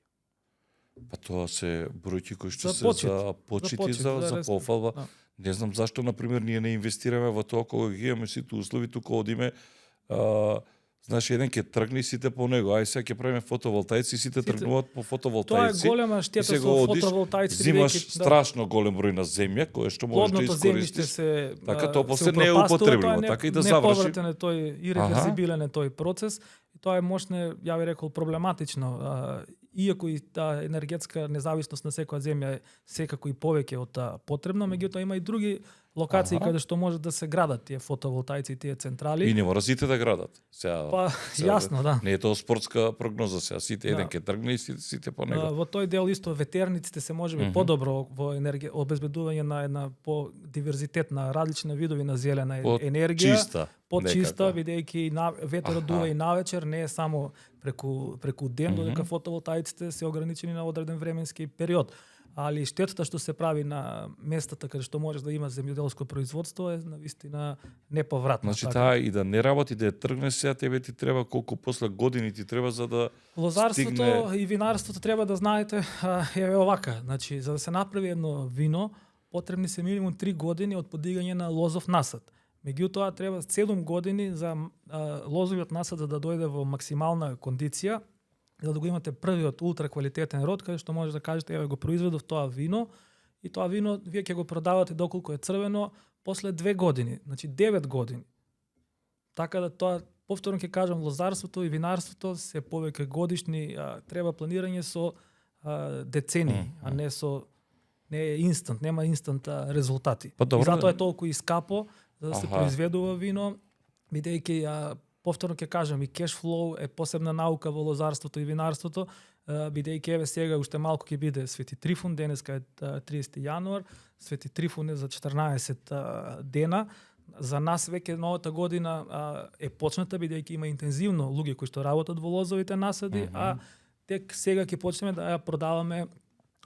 Па тоа се бројки кои што
За
се
почит.
за почити, за пофалба.
Да.
Не знам зашто, например, ние не инвестираме во тоа кога ги имаме сите услови, тука одиме, знаеш, еден ќе тргне сите по него, ај сега ќе правиме фотоволтаици, сите тргнуваат по фотоволтаици.
Тоа е голема штета
сега
со
одиш,
фотоволтаици.
Зимаш страшно голем број на земја, кое што можеш да
Плодното земјиште
искористиш.
се
Така, тоа после
се
не е
упропастува,
употребливо,
тоа е
така и да заврши.
неповратен е тој иреверзибилен е тој процес. И тоа е мощно, ја би рекол, проблематично. Иако и таа енергетска независност на секоја земја е секако и повеќе од потребно, меѓутоа има и други локации каде што може да се градат тие фотоволтаици, тие централи.
И не мора сите да градат.
Па јасно, да.
Не е тоа спортска прогноза сега, сите еден ќе тргне и сите по него.
Во тој дел исто ветерниците се можеби подобро во обезбедување на една по-диверзитетна, различна видови на зелена енергија.
Чиста.
По-чиста, бидејќи ветерот дува и навечер, не е само преку ден, додека фотоволтаиците се ограничени на одреден временски период. Али штетата што се прави на местата каде што можеш да има земјоделско производство е навистина неповратно.
Значи таа и да не работи, да ја тргне сега, тебе ти треба колку после години ти треба за да
лозарството
стигне...
и винарството треба да знаете е овака, значи за да се направи едно вино потребни се минимум 3 години од подигање на лозов насад. Меѓутоа треба 7 години за лозовиот насад да дојде во максимална кондиција, за да го имате првиот ултра квалитетен род, каде што може да кажете, еве го произведов тоа вино, и тоа вино вие ќе го продавате доколку е црвено после 2 години, значи 9 години. Така да тоа, повторно ќе кажам, лозарството и винарството се повеќе годишни, треба планирање со децении, а не е инстант, нема инстант резултати.
Па, добро,
и затоа е толку и скапо за да се
Аха.
произведува вино, бидејќи повторно ќе кажам, и cash flow е посебна наука во лозарството и винарството, бидејќи еве сега уште малку ќе биде Свети Трифун, денеска е 30 јануар, Свети Трифун е за 14 дена. За нас веќе новата година е почната, бидејќи има интензивно луѓе кои што работат во лозовите насади, а тек сега ќе почнеме да ја продаваме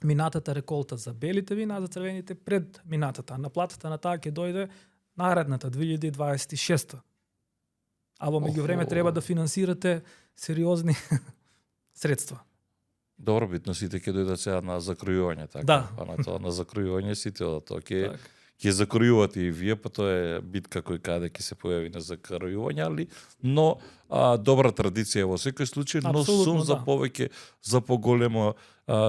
минатата реколта за белите вина, а за црвените пред минатата. На платата на таа ќе дојде наредната 2026. А во меѓувреме треба да финансирате сериозни средства.
Добро, битно сите ќе дојдат сега на закројување, така.
Да.
Па на тоа на закројување сите од тоа ќе
Так.
ќе закројувате и вие, па тоа е битка кој каде ќе се појави на закројување, али но добра традиција во секој случај, но
Апсолутно,
сум за
да.
повеќе, за поголемо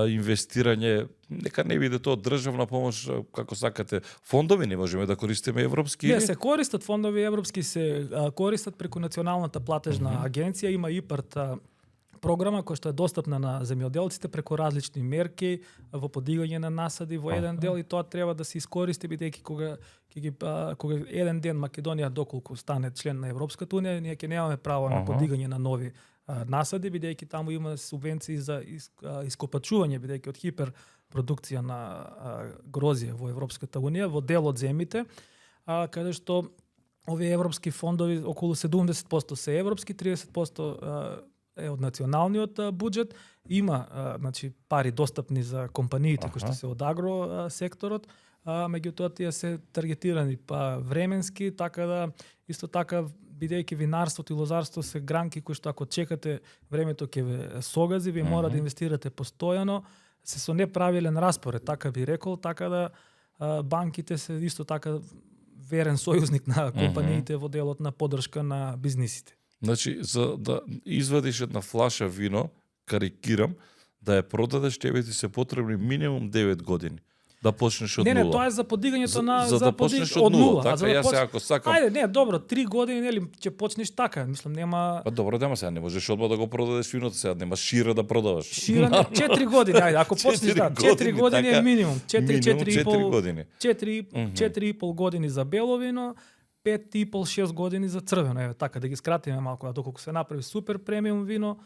инвестирање, нека не биде тоа државна помош, како сакате, фондови, не можеме да користиме европски.
Не, се користат фондови европски, се користат преку националната платежна агенција, има ИПАРТ програма која што е достапна на земјоделците преку различни мерки во подигање на насади во еден дел, и тоа треба да се искористи, бидејќи кога еден ден Македонија доколку стане член на Европската унија, ние ќе немаме право на подигање на нови насади, бидејќи таму има субвенции за ископачување, бидејќи од хиперпродукција на грозје во Европската унија, во дел од земите, каде што овие европски фондови околу 70% се европски, 30% е од националниот буџет. Има значи пари достапни за компаниите кои што се од агро секторот, меѓутоа тие се таргетирани временски, така да исто така бидејќи винарството и лозарството се гранки кои што ако чекате времето ќе ве согази, ви мора да инвестирате постојано, се со неправилен распоред, така би рекол, така да банките се исто така верен сојузник на компаниите во делот на поддршка на бизнисите.
Значи, за да извадиш една флаша вино, карикирам, да ја продадеш, тебе ти се потребни минимум 9 години. Да почнеш од
Не,
нула.
тоа е за подигањето на
за да почнеш од нула, така
да
јас ако сакам.
Ајде, не, добро, 3 години нели ќе почнеш така, мислам нема
Па добро, дема сега не можеш одма да го продадеш виното, сега нема шира да продаваш.
ширане 4 години, ајде, ако почнеш да 4 години
така,
е минимум, 4
години.
4,5 години за бело вино, 5,5-6 години за црвено, еве така да ги скратиме малку, а доколку се направи супер премиум вино,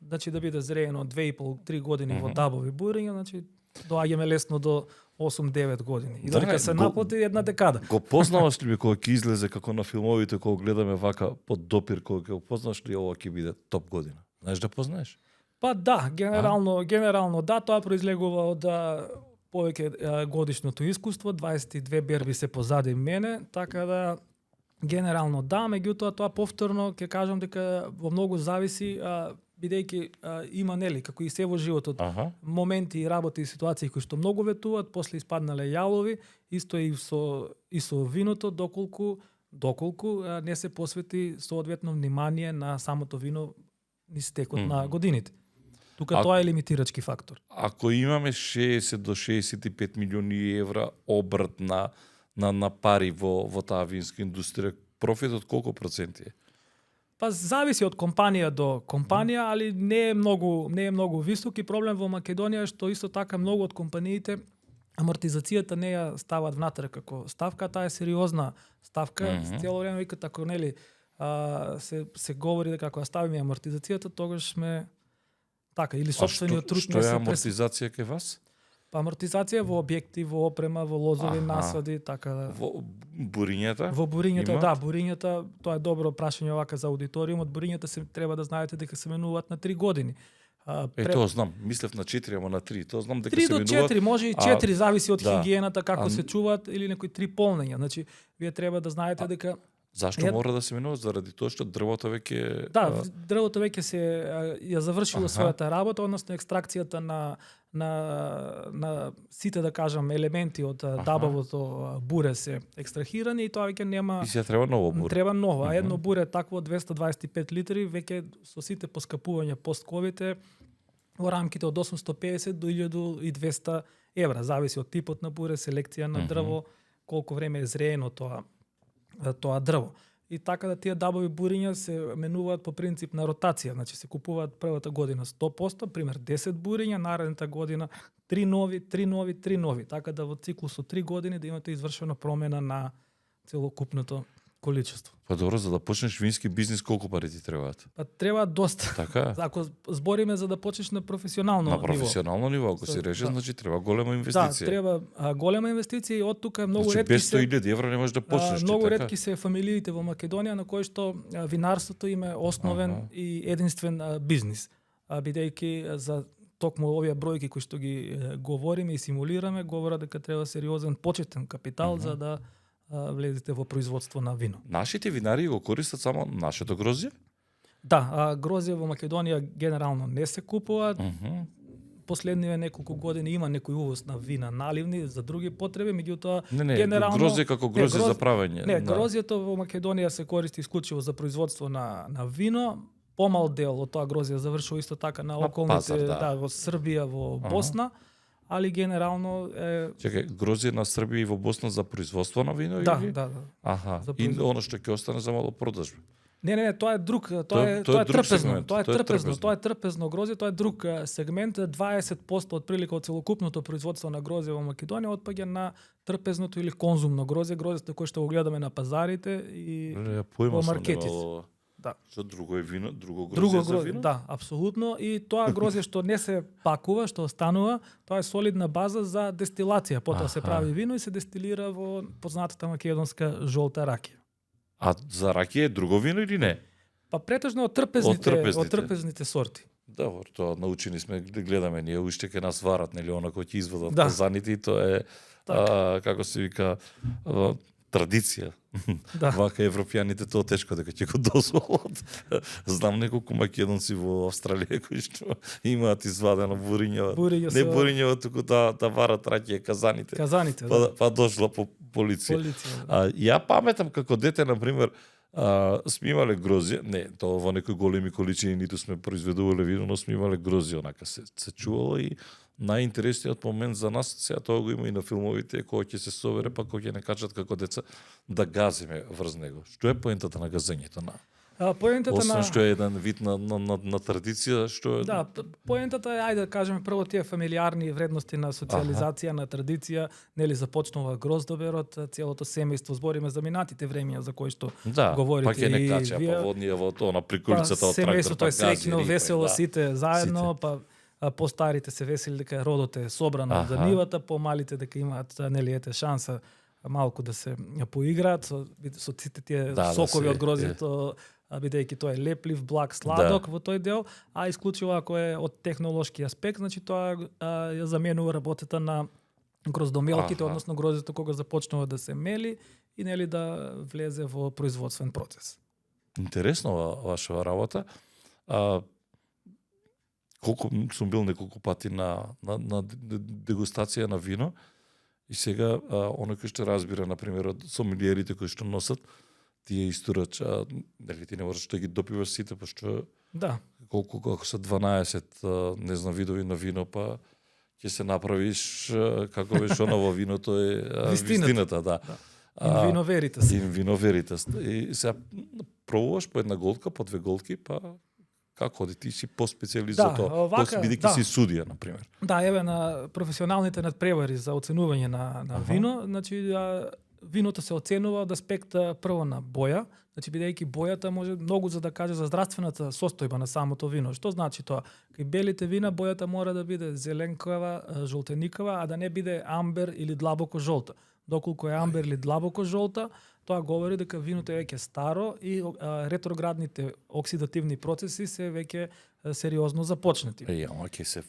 значи да биде зреено 2,5-3 години во дабови бурења, значи доаѓаме лесно до 8-9 години. И додека се наплати една декада.
Го познаваш ли кога ќе излезе како на филмовите, кога гледаме вака под допир, кога ќе го познаш ли ова ќе биде топ година? Знаеш да познаеш?
Па да, генерално да, тоа произлегува од повеќе годишното искуство, 22 берби се позади мене, така да генерално да, меѓутоа тоа повторно ќе кажам дека во многу зависи бидејќи има нели како и се во животот моменти и работи и ситуации кои што многу ветуваат, после испаднале јалови, исто и со виното доколку не се посвети соодветно внимание на самото вино низ текот на годините. Тука тоа е лимитирачки фактор.
Ако имаме 60 до 65 милиони евра обрт на пари во таа винска индустрија, профитот колку проценти е?
Па зависи од компанија до компанија, али не е многу висок и проблем во Македонија е што исто така многу од компаниите амортизацијата не ја стават внатре како ставка, таа е сериозна ставка, цело време викат ако нели се говори дека ако ја ставиме амортизацијата, тогаш сме така или сопствениот труд
не се. Што е амортизација кај вас?
Па амортизација во објекти, во опрема, во лозови, насади, така да.
Во бурињата?
Во бурињата, да, бурињата, тоа е добро прашање овака за аудиториумот. Бурињата се треба да знаете дека се менуваат на 3 години.
Тоа знам, мислев на 4, ама на 3. Тоа знам дека
3
се менуваат.
3 до 4, може и 4, зависи од
да.
хигиената како се чуваат или некои 3 полнења. Значи, вие треба да знаете дека
Зашто мора да се менува? Заради тоа што дрвото веќе
дрвото веќе се ја завршило својата работа, односно екстракцијата на сите да кажам елементи од дабовото буре се екстрахирани и тоа веќе нема.
И се треба ново буре.
Треба ново, а едно буре такво 225 литри веќе со сите поскапувања пост-ковид во рамките од 850 до 1200 евра, зависи од типот на буре, селекција на дрво, колку време е зреено тоа дрво. И така да тие дабови буриња се менуваат по принцип на ротација, значи се купуваат првата година 100%, пример 10 буриња, наредната година 3 нови, така да во циклус од 3 години да имате извршена промена на целокупното количество.
Па добро, за да почнеш вински бизнис колку пари ти требаат?
Па треба доста.
Така?
Ако збориме за да почнеш на професионално ниво.
На професионално ниво, ако се реше, значи треба голема инвестиција.
Да, треба голема инвестиција и од тука многу
значи,
ретки
без 100.000 евра не можеш да почнеш.
Многу
така?
ретки се фамилиите во Македонија на кои што винарството им е основен и единствен бизнис. Бидејќи за токму овие бројки кои што ги говориме и симулираме, говорат дека треба сериозен почетен капитал за да влезете во производство на вино.
Нашите винари го користат само нашето грозје?
Да, грозје во Македонија генерално не се купуваат. Последниве неколку години има некој увоз на вина наливни за други потреби, меѓутоа генерално
грозје како грозје за правење.
Не, грозјето во Македонија се користи исклучиво за производство на вино. Помал дел од тоа грозје завршува исто така на околните, во Србија, во Босна. Али генерално
Чекај, грозје на Србија и во Босна за производство на вино или?
Да.
Аха. И оно што ќе остане за мало продажба.
Не, тоа е друг, тоа е трпезно, тоа е трпезно грозје, тоа е друг сегмент, 20% од прилика од целокупното производство на грозје во Македонија отпаѓа на трпезното или конзумно грозје, грозјето кое што го гледаме на пазарите и во маркетите. Да.
Што друго е вино, друго грозје за вино?
Да, апсолутно. И тоа грозје што не се пакува, што останува, тоа е солидна база за дестилација. Потоа се прави вино и се дестилира во познатата македонска жолта ракија.
А за ракија е друго вино или не?
Па претежно од трпезните сорти.
Добро, тоа научени сме да гледаме, ние уште ќе нас варат, нели, она кој ќе извадат казаните и тоа е како се вика традиција.
Да.
Вака европјаните тоа тешко дека ќе го дозволат. Знам неколку македонци во Австралија кои што имаат извадено бурињава. Не бурињава, туку да варат ракија казаните.
Казаните,
па дошла по полиција.
Да.
Ја паметам како дете, на пример, Сме имале грозје, не, тоа во некои големи количини ниту сме произведувале вино, но сме имале грозје, онака се чувало и најинтересниот момент за нас, сега тоа го има и на филмовите, кога ќе се собере, па кога ќе не качат како деца, да газиме врз него. Што е поентата на газењето на?
Поентата
Освен
на
што е еден вид на традиција, што е...
Да, поентата е, ајде да кажеме, прво тие фамилиарни вредности на социализација, на традиција, нели започнува гроздоберот, целото семејство, збориме за минатите времиња за кои што говорите.
Па ќе не кача,
вие,
па воднија во тоа на приколицата од трактор,
семејството е среќно, весело, сите заедно,
сите.
па постарите се весели дека родот е собрано за нивата, помалите дека имаат, нели, ете шанса малку да се поиграат со сите тие сокови од гроздето, бидејќи тоа е леплив, благ, сладок во тој дел, а исклучиво ако е од технолошки аспект, значи тоа ја заменува работата на гроздомелките, односно гроздето кога започнува да се мели и нели да влезе во производствен процес.
Интересно вашава работа. Колку сум бил неколку пати на дегустација на вино и сега оној кој што разбира, например, од сомелиерите кои што носат, тие истурач, дали ти не можеш да ги допиваш сите, пошто колку, ако се 12, не знам, видови на вино, па ќе се направиш, како беше оно во виното е вистината, да.
Инвиноверитас.
Инвиноверитас. И сега пробуваш по една голтка, по две голтки, па како оди, ти си поспецијалист за тоа, бидејќи си судија, например.
Да, еве на професионалните надпревари за оценување на вино, значи виното се оценува од аспект прво на боја, значи бидејќи бојата може многу за да каже за здравствената состојба на самото вино. Што значи тоа? Кај белите вина бојата мора да биде зеленкава, жолтеникава, а да не биде амбер или длабоко жолта. Доколку е амбер или длабоко жолта, тоа говори дека виното е веќе старо и ретроградните оксидативни процеси се веќе сериозно започнати.
Ама ќе се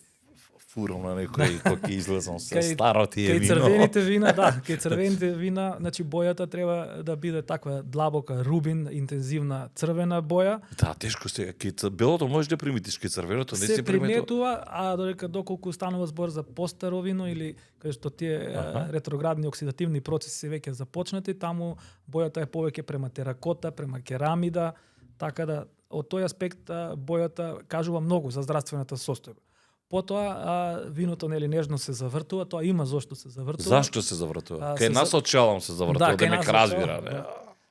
фурам на некој кој ќе излезам со старо тие вино.
Кај црвените вина, кај црвените вина, значи бојата треба да биде таква длабока рубин, интензивна црвена боја.
Да, тешко сега. Кај белото можеш да приметиш, кај црвеното не се
приметува, а доколку станува збор за постаро вино или кај што тие ретроградни оксидативни процеси се веќе започнати, таму бојата е повеќе према теракота, према керамида, така да од тој аспект бојата кажува многу за здравствената состојба. Потоа виното нели нежно се завртува, тоа има зошто се завртува.
Зашто се завртува? Кај нас од шалам се завртува, да ме разбира.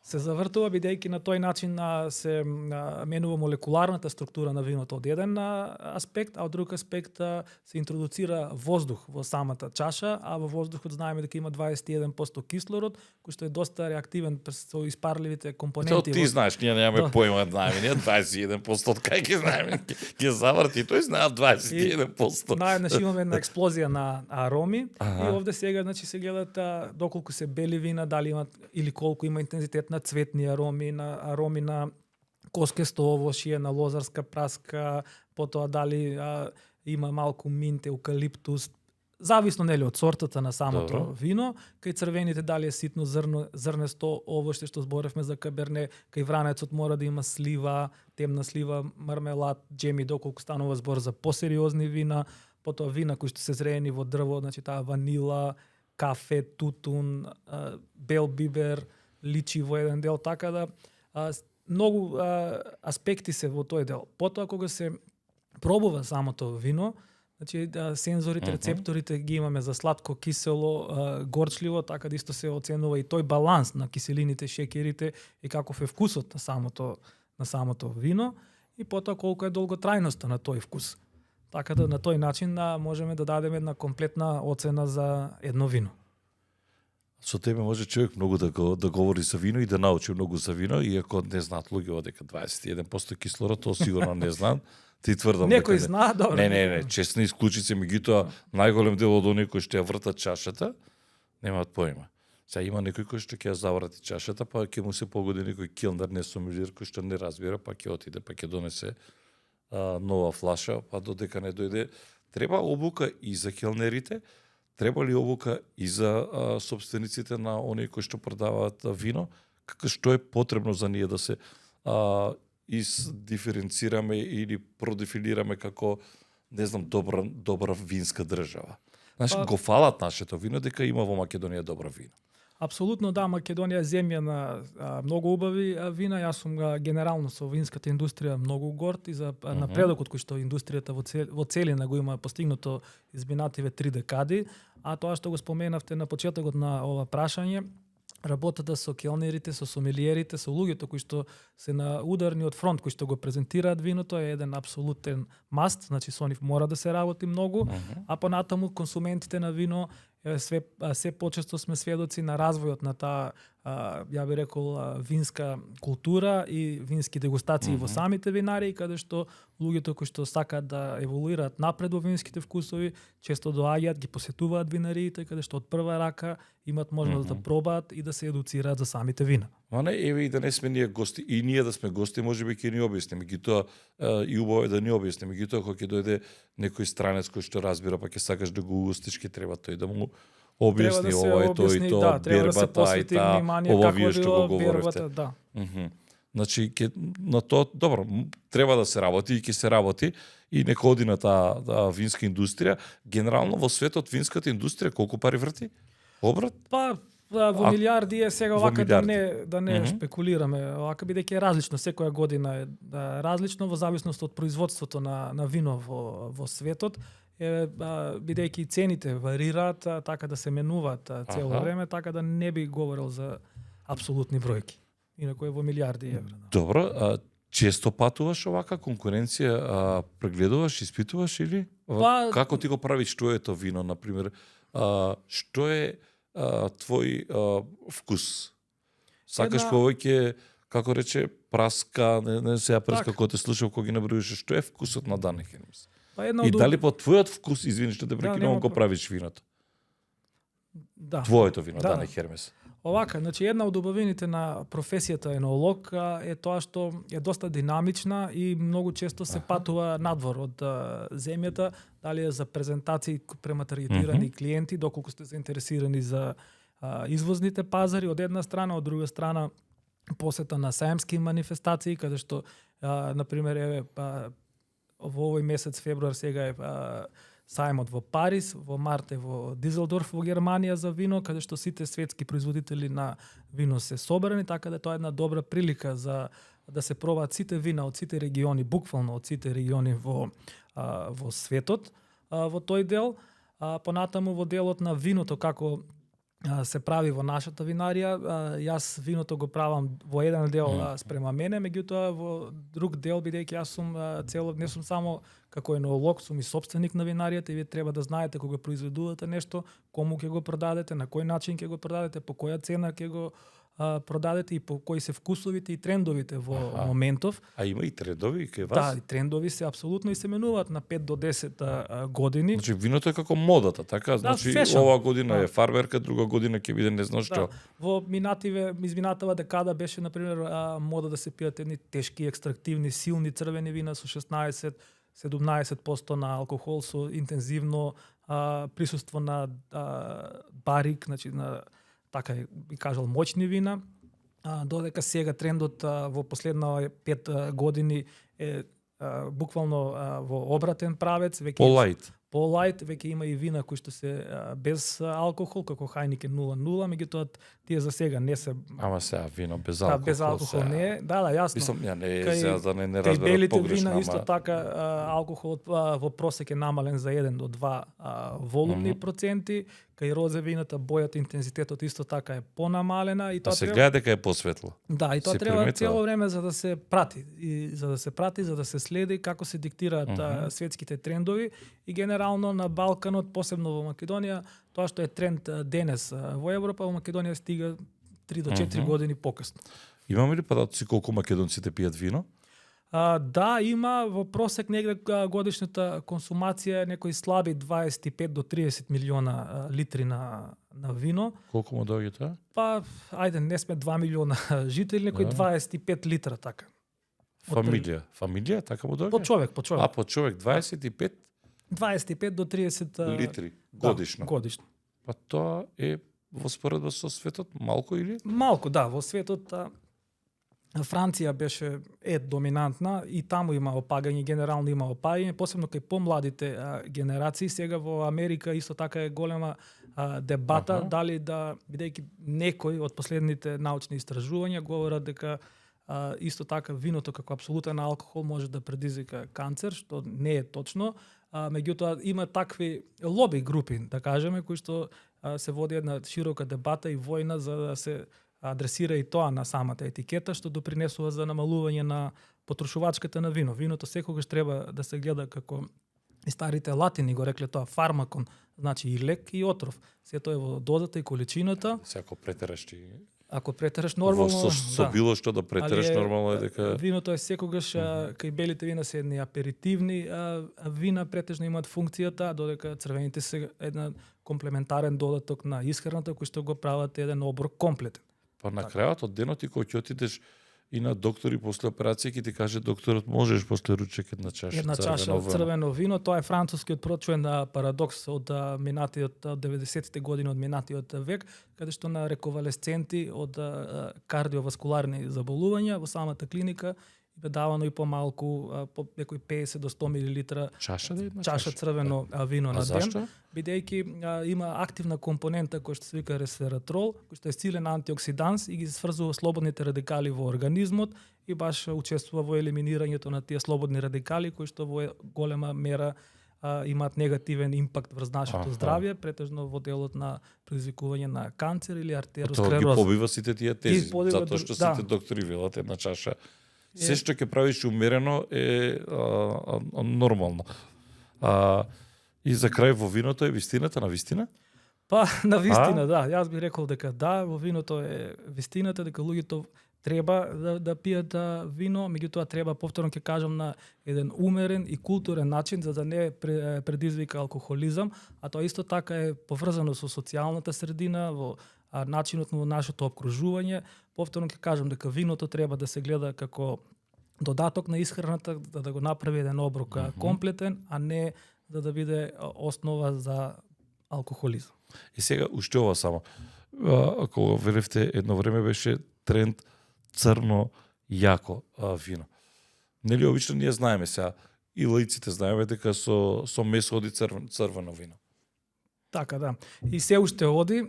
Се завртува бидејќи на тој начин се менува молекуларната структура на виното од еден аспект, а од друг аспект се интродуцира воздух во самата чаша, а во воздухот знаеме дека има 21% кислород, кој што е доста реактивен со испарливите компоненти.
Тоа ти знаеш, ние немаме појма, знаеме, ние 21% од кај ќе знаеме, ќе заврти, тој знае 21%.
Наеднаш имаме една експлозија на ароми и овде сега значи се гледат доколку се бели вина, дали имат или колку има интензитет на цветни ароми, на ароми на коскесто овошје, на лозарска праска, потоа дали има малку минт, еукалиптус, зависно нели од сортата на самото вино. Кај црвените дали е ситно зрнесто овошје што зборевме за каберне, кај вранецот мора да има слива, темна слива, мармелад, джеми, доколку станува збор за посериозни вина, потоа вина кои што се зреени во дрво, значи таа ванила, кафе, тутун, бел бибер, личи во еден дел, така да многу аспекти се во тој дел. Потоа кога се пробува самото вино, значи сензорите, рецепторите ги имаме за сладко, кисело, горчливо, така да исто се оценува и тој баланс на киселините, шеќерите и каков е вкусот на самото вино и потоа колку е долготрајноста на тој вкус. Така да на тој начин можеме да дадеме една комплетна оцена за едно вино.
Со тебе може човек многу да говори за вино и да научи многу за вино, иако не знаат луѓето дека 21% кислород, тоа сигурно не знаат. Ти тврдам дека
некој знае, добро.
Не, честни исклучици, меѓутоа најголем дел од оние кои што ја вртат чашата немаат појма. Сега има некој кој што ќе ја заврати чашата, па ќе му се погоди некој килнар, не сомелиер кој што не разбира, па ќе отиде, па ќе донесе нова флаша, па додека не дојде. Треба обука и за келнерите. Треба ли обука и за собствениците на оние кои што продаваат вино? Што е потребно за ние да се издиференцираме или продефилираме како, не знам, добра винска држава? Знаеш, го фалат нашето вино дека има во Македонија добро вино.
Апсолутно да, Македонија е земја на многу убави вина. Јас сум генерално со винската индустрија многу горд и за напредокот кој што индустријата во целина го има постигнато изминативе 3 декади, а тоа што го споменавте на почетокот на ова прашање, работата со келнерите, со сомелиерите, со луѓето кои што се на ударниот фронт, кои што го презентираат виното, е еден апсолутен маст, значи со нив мора да се работи многу, а понатаму консументите на вино се почесто сме сведоци на развојот на таа, ја би рекол, винска култура и вински дегустации во самите винари, каде што луѓето кои што сакаат да еволуираат напред во винските вкусови, често доаѓаат, ги посетуваат винариите, каде што од прва рака имаат можност да пробаат и да се едуцираат за самите вина.
Ма не, еве и да не сме ние гости, и ние да сме гости, можеби ќе ни објасни, меѓутоа и убаво е да ни објасни, меѓутоа кога ќе дојде некој странец кој што разбира, па ќе сакаш да го угостиш, ќе треба тој да му објасни ова е тој и тоа, бербата и таа, ова вие што го говоревте.
Да.
Значи, на тоа, добро, треба да се работи и ќе се работи и нека оди на таа винска индустрија. Генерално во светот винската индустрија колку пари врти? Обрат?
Па, во милиарди е сега овака да не шпекулираме. Овака бидејќи е различно, секоја година е различно во зависност од производството на вино во светот. Бидејќи цените варираат, така да се менуваат цело време, така да не би говорил за апсолутни бројки. Инаку е во милиарди евра.
Добро, често патуваш овака конкуренција, прегледуваш, испитуваш или? Како ти го правиш твоето вино, например? Што е твој вкус? Сакаш повеќе, како рече, праска, не сега праска, кога те слушав, кога ги набројуваш, што е вкусот на Дане Хермес? И дали по твојот вкус, извини што те прекинувам, го правиш виното?
Да.
Твоето вино, Дане Хермес.
Овака, значи една од убавините на професијата енолог е тоа што е доста динамична и многу често се патува надвор од земјата, дали е за презентации према таргетирани клиенти, доколку сте заинтересирани за извозните пазари од една страна, од друга страна посета на саемски манифестации, каде што например еве во овој месец февруар сега е сајмот во Париз, во март е во Дизелдорф во Германија за вино, каде што сите светски производители на вино се собрани, така да тоа е една добра прилика за да се пробаат сите вина од сите региони, буквално од сите региони во светот во тој дел. Понатаму во делот на виното како се прави во нашата винарија, јас виното го правам во еден дел спрема мене, меѓутоа во друг дел, бидејќи јас сум не сум само како енолог, сум и сопственик на винаријата и вие треба да знаете кога произведувате нешто, кому ќе го продадете, на кој начин ќе го продадете, по која цена ќе го продадете и по кои се вкусовите и трендовите во моментов.
А има и трендови кај вас?
Да, и трендови се апсолутно и се менуваат на 5 до 10 години.
Значи виното е како модата, така? Значи ова година е фарберка, друга година ќе биде не знам што.
Во изминатава декада беше например мода да се пијат едни тешки, екстрактивни, силни црвени вина со 16-17% на алкохол, со интензивно присуство на барик, значи на така би кажал моćни вина, додека сега трендот во последна 5 години е буквално во обратен правец, веќе по-лайт, веќе има и вина кои што се без алкохол, како Хајникен 0.0, меѓутоа тие за сега не се.
Ама сега вино без алкохол.
Без алкохол не е. Да, јасно.
Мислам, ја не е сега да не разберат
белите вина исто така алкохолот во просек е намален за 1 до 2 волумни проценти, кај розе вината бојата, интензитетот исто така е понамалена и тоа
се гледа дека е посветло.
Да, и тоа треба цело време за да се прати и за да се следи како се диктираат светските трендови и генерално на Балканот, посебно во Македонија, тоа што е тренд денес во Европа, во Македонија стига 3 до 4 години покасно.
Имаме ли податоци колку македонците пијат вино?
Да, има во просек негде годишната консумација е некои слаби 25 до 30 милиона литри на вино.
Колку му доаѓа тоа?
Па, ајде, не сме 2 милиона жители, некои 25 литра така.
Фамилија, така му доаѓа?
По човек.
А, по човек 25
до 30
литри годишно.
Да, годишно.
Па тоа е во споредба со светот малку или?
Малку, да, во светот Франција беше доминантна и таму има опагање, генерално има опагање, посебно кај помладите генерации. Сега во Америка исто така е голема дебата дали да, бидејќи некои од последните научни истражувања говорат дека исто така виното како апсолутен алкохол може да предизвика канцер, што не е точно. Меѓутоа има такви лоби групи, да кажеме, кои што се води една широка дебата и војна за да се адресира и тоа на самата етикета, што допринесува за намалување на потрошувачката на вино. Виното секогаш треба да се гледа како и старите латини го рекле тоа фармакон, значи и лек и отров. Сето е во дозата и количината.
Секако претераш ти.
Ако претераш нормално,
со било што да претераш нормално е дека
виното е секогаш кај белите вина се едни аперитивни вина, претежно имаат функцијата, додека црвените се една комплементарен додаток на исхраната кој што го прават еден оброк комплетен.
Па на крајот од денот и кога ќе отидеш и на доктори после операција ќе ти каже докторот можеш после ручек една чаша
црвено вино. Тоа е францускиот прочуен парадокс од минатиот 90-тите години од минатиот век, каде што на реконвалесценти од кардиоваскуларни заболувања во самата клиника бе давано и помалку, по некои 50 до 100 милилитра чаша црвено вино на ден, бидејќи има активна компонента која што се вика ресвератрол, кој што е силен антиоксиданс и ги сврзува слободните радикали во организмот и баш учествува во елиминирањето на тие слободни радикали кои што во голема мера имаат негативен импакт врз нашето здравје, претежно во делот на предизвикување на канцер или артеросклероза.
Тоа ги побива сите тие тези, затоа што сите доктори велат една чаша. Се што ќе правиш умерено е нормално. И за крај во виното е вистината на вистина?
Па, на вистина, да. Јас би рекол дека да, во виното е вистината, дека луѓето треба да пијат вино, меѓутоа треба, повторно ќе кажам, на еден умерен и културен начин, за да не предизвика алкохолизам, а тоа исто така е поврзано со социјалната средина, во начинот на нашето обкружување. Повторно ќе кажам дека виното треба да се гледа како додаток на исхраната, да го направи еден оброк комплетен, а не да биде основа за алкохолизам.
И сега уште ова само. Ако велевте, едно време беше тренд црно јако вино. Нели обично ние знаеме сега, и лаиците знаеме дека со месо оди црвено вино.
Така, да. И се уште оди.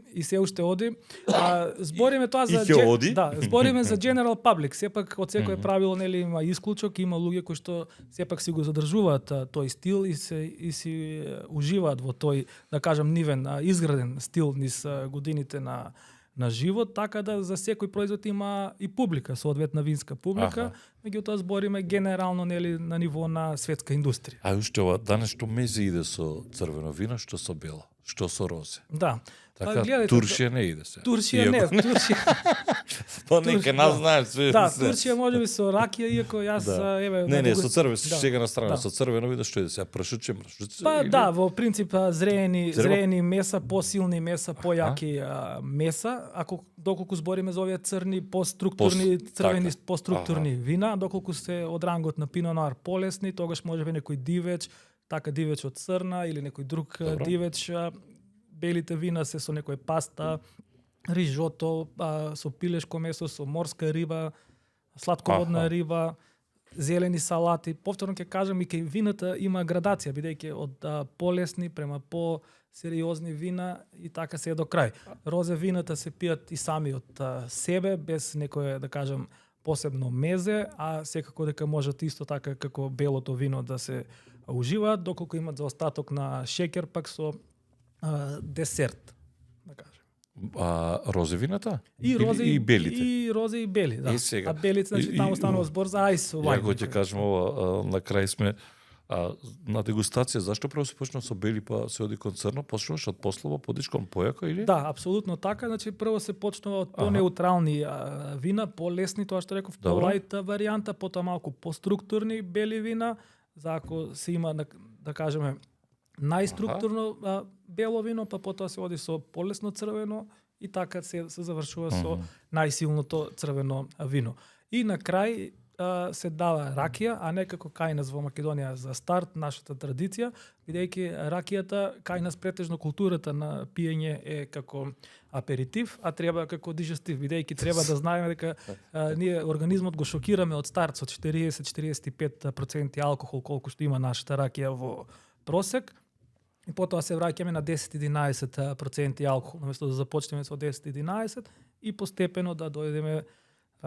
Збориме тоа за збориме за general public. Сепак од секое правило нели има исклучок, има луѓе кои што сепак си го задржуваат тој стил и си уживаат во тој, да кажам, нивен изграден стил низ годините на живот, така да за секој производ има и публика, соодветна винска публика, меѓутоа збориме генерално нели на ниво на светска индустрија.
А уште ова, данес што мезе иде со црвено вино, што со бело, што со розе.
Да.
Така, Туршија не иде се.
Туршија не, Туршија.
Па нека нас знаеш све.
Да, Туршија можеби со ракија, иако јас еве
Не, со црвено, сега на страна, со црвено видно што иде се, прашуче.
Па да, во принцип зрени меса, посилни меса, појаки меса, доколку збориме за овие црни поструктурни црвени поструктурни вина, доколку се од рангот на Пино Ноар полесни, тогаш можеби некој дивеч, така дивеч од црна или некој друг дивеч. Белите вина се со некој паста, рижото, со пилешко месо, со морска риба, сладководна риба, зелени салати. Повторно ќе кажам, и кај вината има градација, бидејќи од полесни према по-сериозни вина и така се до крај. Розе вината се пијат и сами од себе, без некое, да кажам, посебно мезе, а секако дека можат исто така како белото вино да се уживаат, доколку имат заостаток на шеќер пак со десерт, да кажем.
Розе вината?
И розе
и белите.
И розе и бели, да.
Сега.
А белите, значи таму станува збор за ајс вајн.
Ја ќе кажем ова, на крај сме на дегустација, зашто прво се почна со бели па се оди кон црно, почнуваш од послаба, подиш кон појако или?
Да, апсолутно така, значи прво се почнува од по-неутрални вина, по-лесни, тоа што реков, по-лајт варијанта, потоа малку по-структурни бели вина, за ако се има, да кажеме, најструктурно бело вино, па потоа се оди со полесно црвено и така се завршува со најсилното црвено вино. И на крај се дава ракија, а не како кај нас во Македонија за старт, нашата традиција, бидејќи ракијата кај нас претежно културата на пиење е како аперитив, а треба како дижестив, бидејќи треба да знаеме дека ние организмот го шокираме од старт со 40-45% алкохол колку што има нашата ракија во просек. и потоа се враќаме на 10-11% алкохол, наместо да започнеме со 10-11 и постепено да дојдеме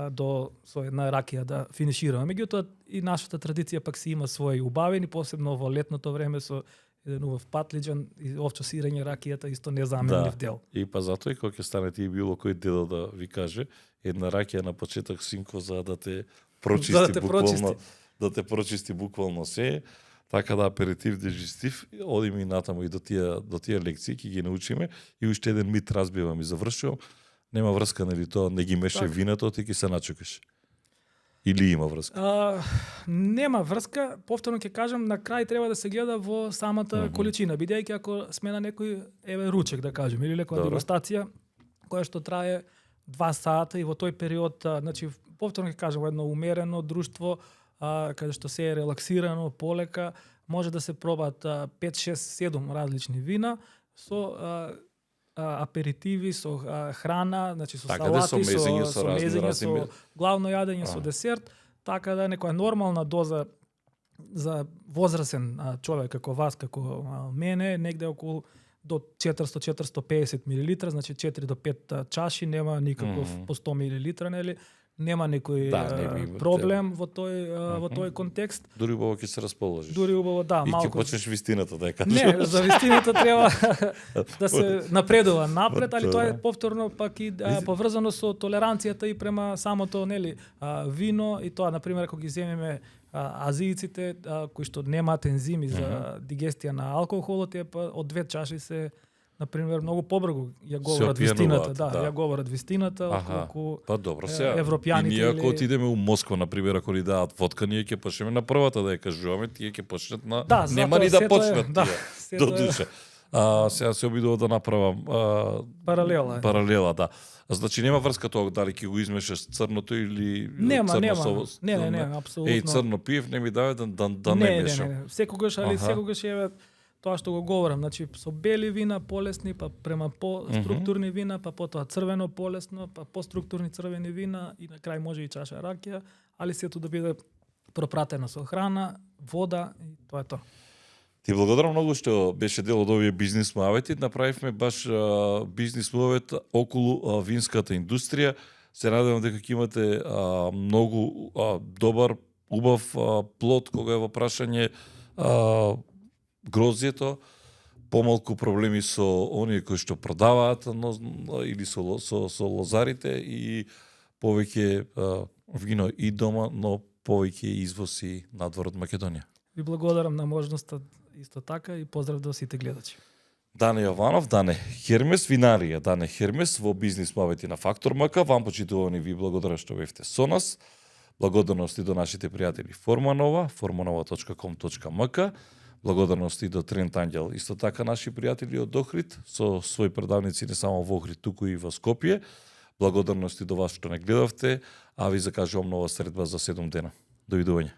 до со една ракија да финишираме. Меѓутоа и нашата традиција пак си има своји убавини, посебно во летното време со еден убав патлиџан и овчо сирење, ракијата исто незаменлив дел.
И па затоа и кога ќе станете и било кој дедо да ви каже една ракија на почеток синко за да те прочисти
Да те
буквално,
прочисти.
да те прочисти буквално се. Така да аперитив, дежистив, одиме и натаму и до тие лекции ќе ги научиме и уште еден мит разбивам и завршувам. Нема врска, нели тоа не ги меше
Так.
виното, ти ќе се начукаш. Или има врска?
Нема врска, повторно ќе кажам, на крај треба да се гледа во самата количина, бидејќи ако сме на некој ручек да кажем или некоја
Добро.
дегустација која што трае 2 сата и во тој период, значи повторно ќе кажам, во едно умерено друштво каде што се е релаксирано, полека, може да се пробаат 5, 6, 7 различни вина со аперитиви, со храна, значи со
Така да,
салати,
со мезење, со разни
мезење, со главно јадење, со десерт, така да некоја нормална доза за возрасен човек како вас, како мене, негде околу до 400-450 мл, значи 4 до 5 чаши, нема никаков по 100 мл, нели? Нема некој проблем во тој контекст.
Дури убаво ќе се расположиш.
Дури убаво, да,
и
малку.
ќе почнеш вистината да ја кажеш.
Не, за вистината треба да се напредува напред, али тоа е повторно пак и поврзано со толеранцијата и према самото, нели, вино и тоа, на пример, ако ги земеме азијците кои што немаат ензими за дигестија на алкохолот, па од 2 чаши се на пример многу побрзо ја говорат вистината, да, ја говорат вистината отколку
па добро, сега
европјаните.
И ние ако отидеме у Москва на пример, ако ни даат водка, ние ќе почнеме на првата да ја кажуваме, тие ќе почнат на нема ни да почнат тие. До душа. Сега се обидува да направам паралела, да. Значи нема врска тоа дали ќе го измешаш црното или
нема.
црно со
Не, апсолутно.
Еј, црно пиев, не ми даве да не мешам.
Не. Секогаш е тоа што го говорам, значи со бели вина полесни, па према по-структурни вина, па потоа црвено полесно, па по-структурни црвени вина и на крај може и чаша ракија, али сето да биде пропратено со храна, вода и тоа е тоа.
Ти благодарам многу што беше дел од овие бизнис муавети. Направивме баш бизнис муавет околу винската индустрија. Се надевам дека ќе имате многу добар, убав плод кога е во прашање грозјето, помалку проблеми со оние кои што продаваат или со лозарите и повеќе вино и дома, но повеќе извози надвор од Македонија.
Ви благодарам на можноста исто така и поздрав до сите гледачи.
Дане Јованов, Дане Хермес, винарија Дане Хермес во бизнис муавети на Фактор МК. Вам почитувани ви благодарам што бевте со нас. Благодарности до нашите пријатели Форманова, formanova.com.mk. Благодарности до Трент Ангел, исто така наши пријатели од Охрид, со своји предавници не само во Охрид, туку и во Скопје. Благодарности до вас што не гледавте, а ви закажувам нова средба за 7 дена. Довидување.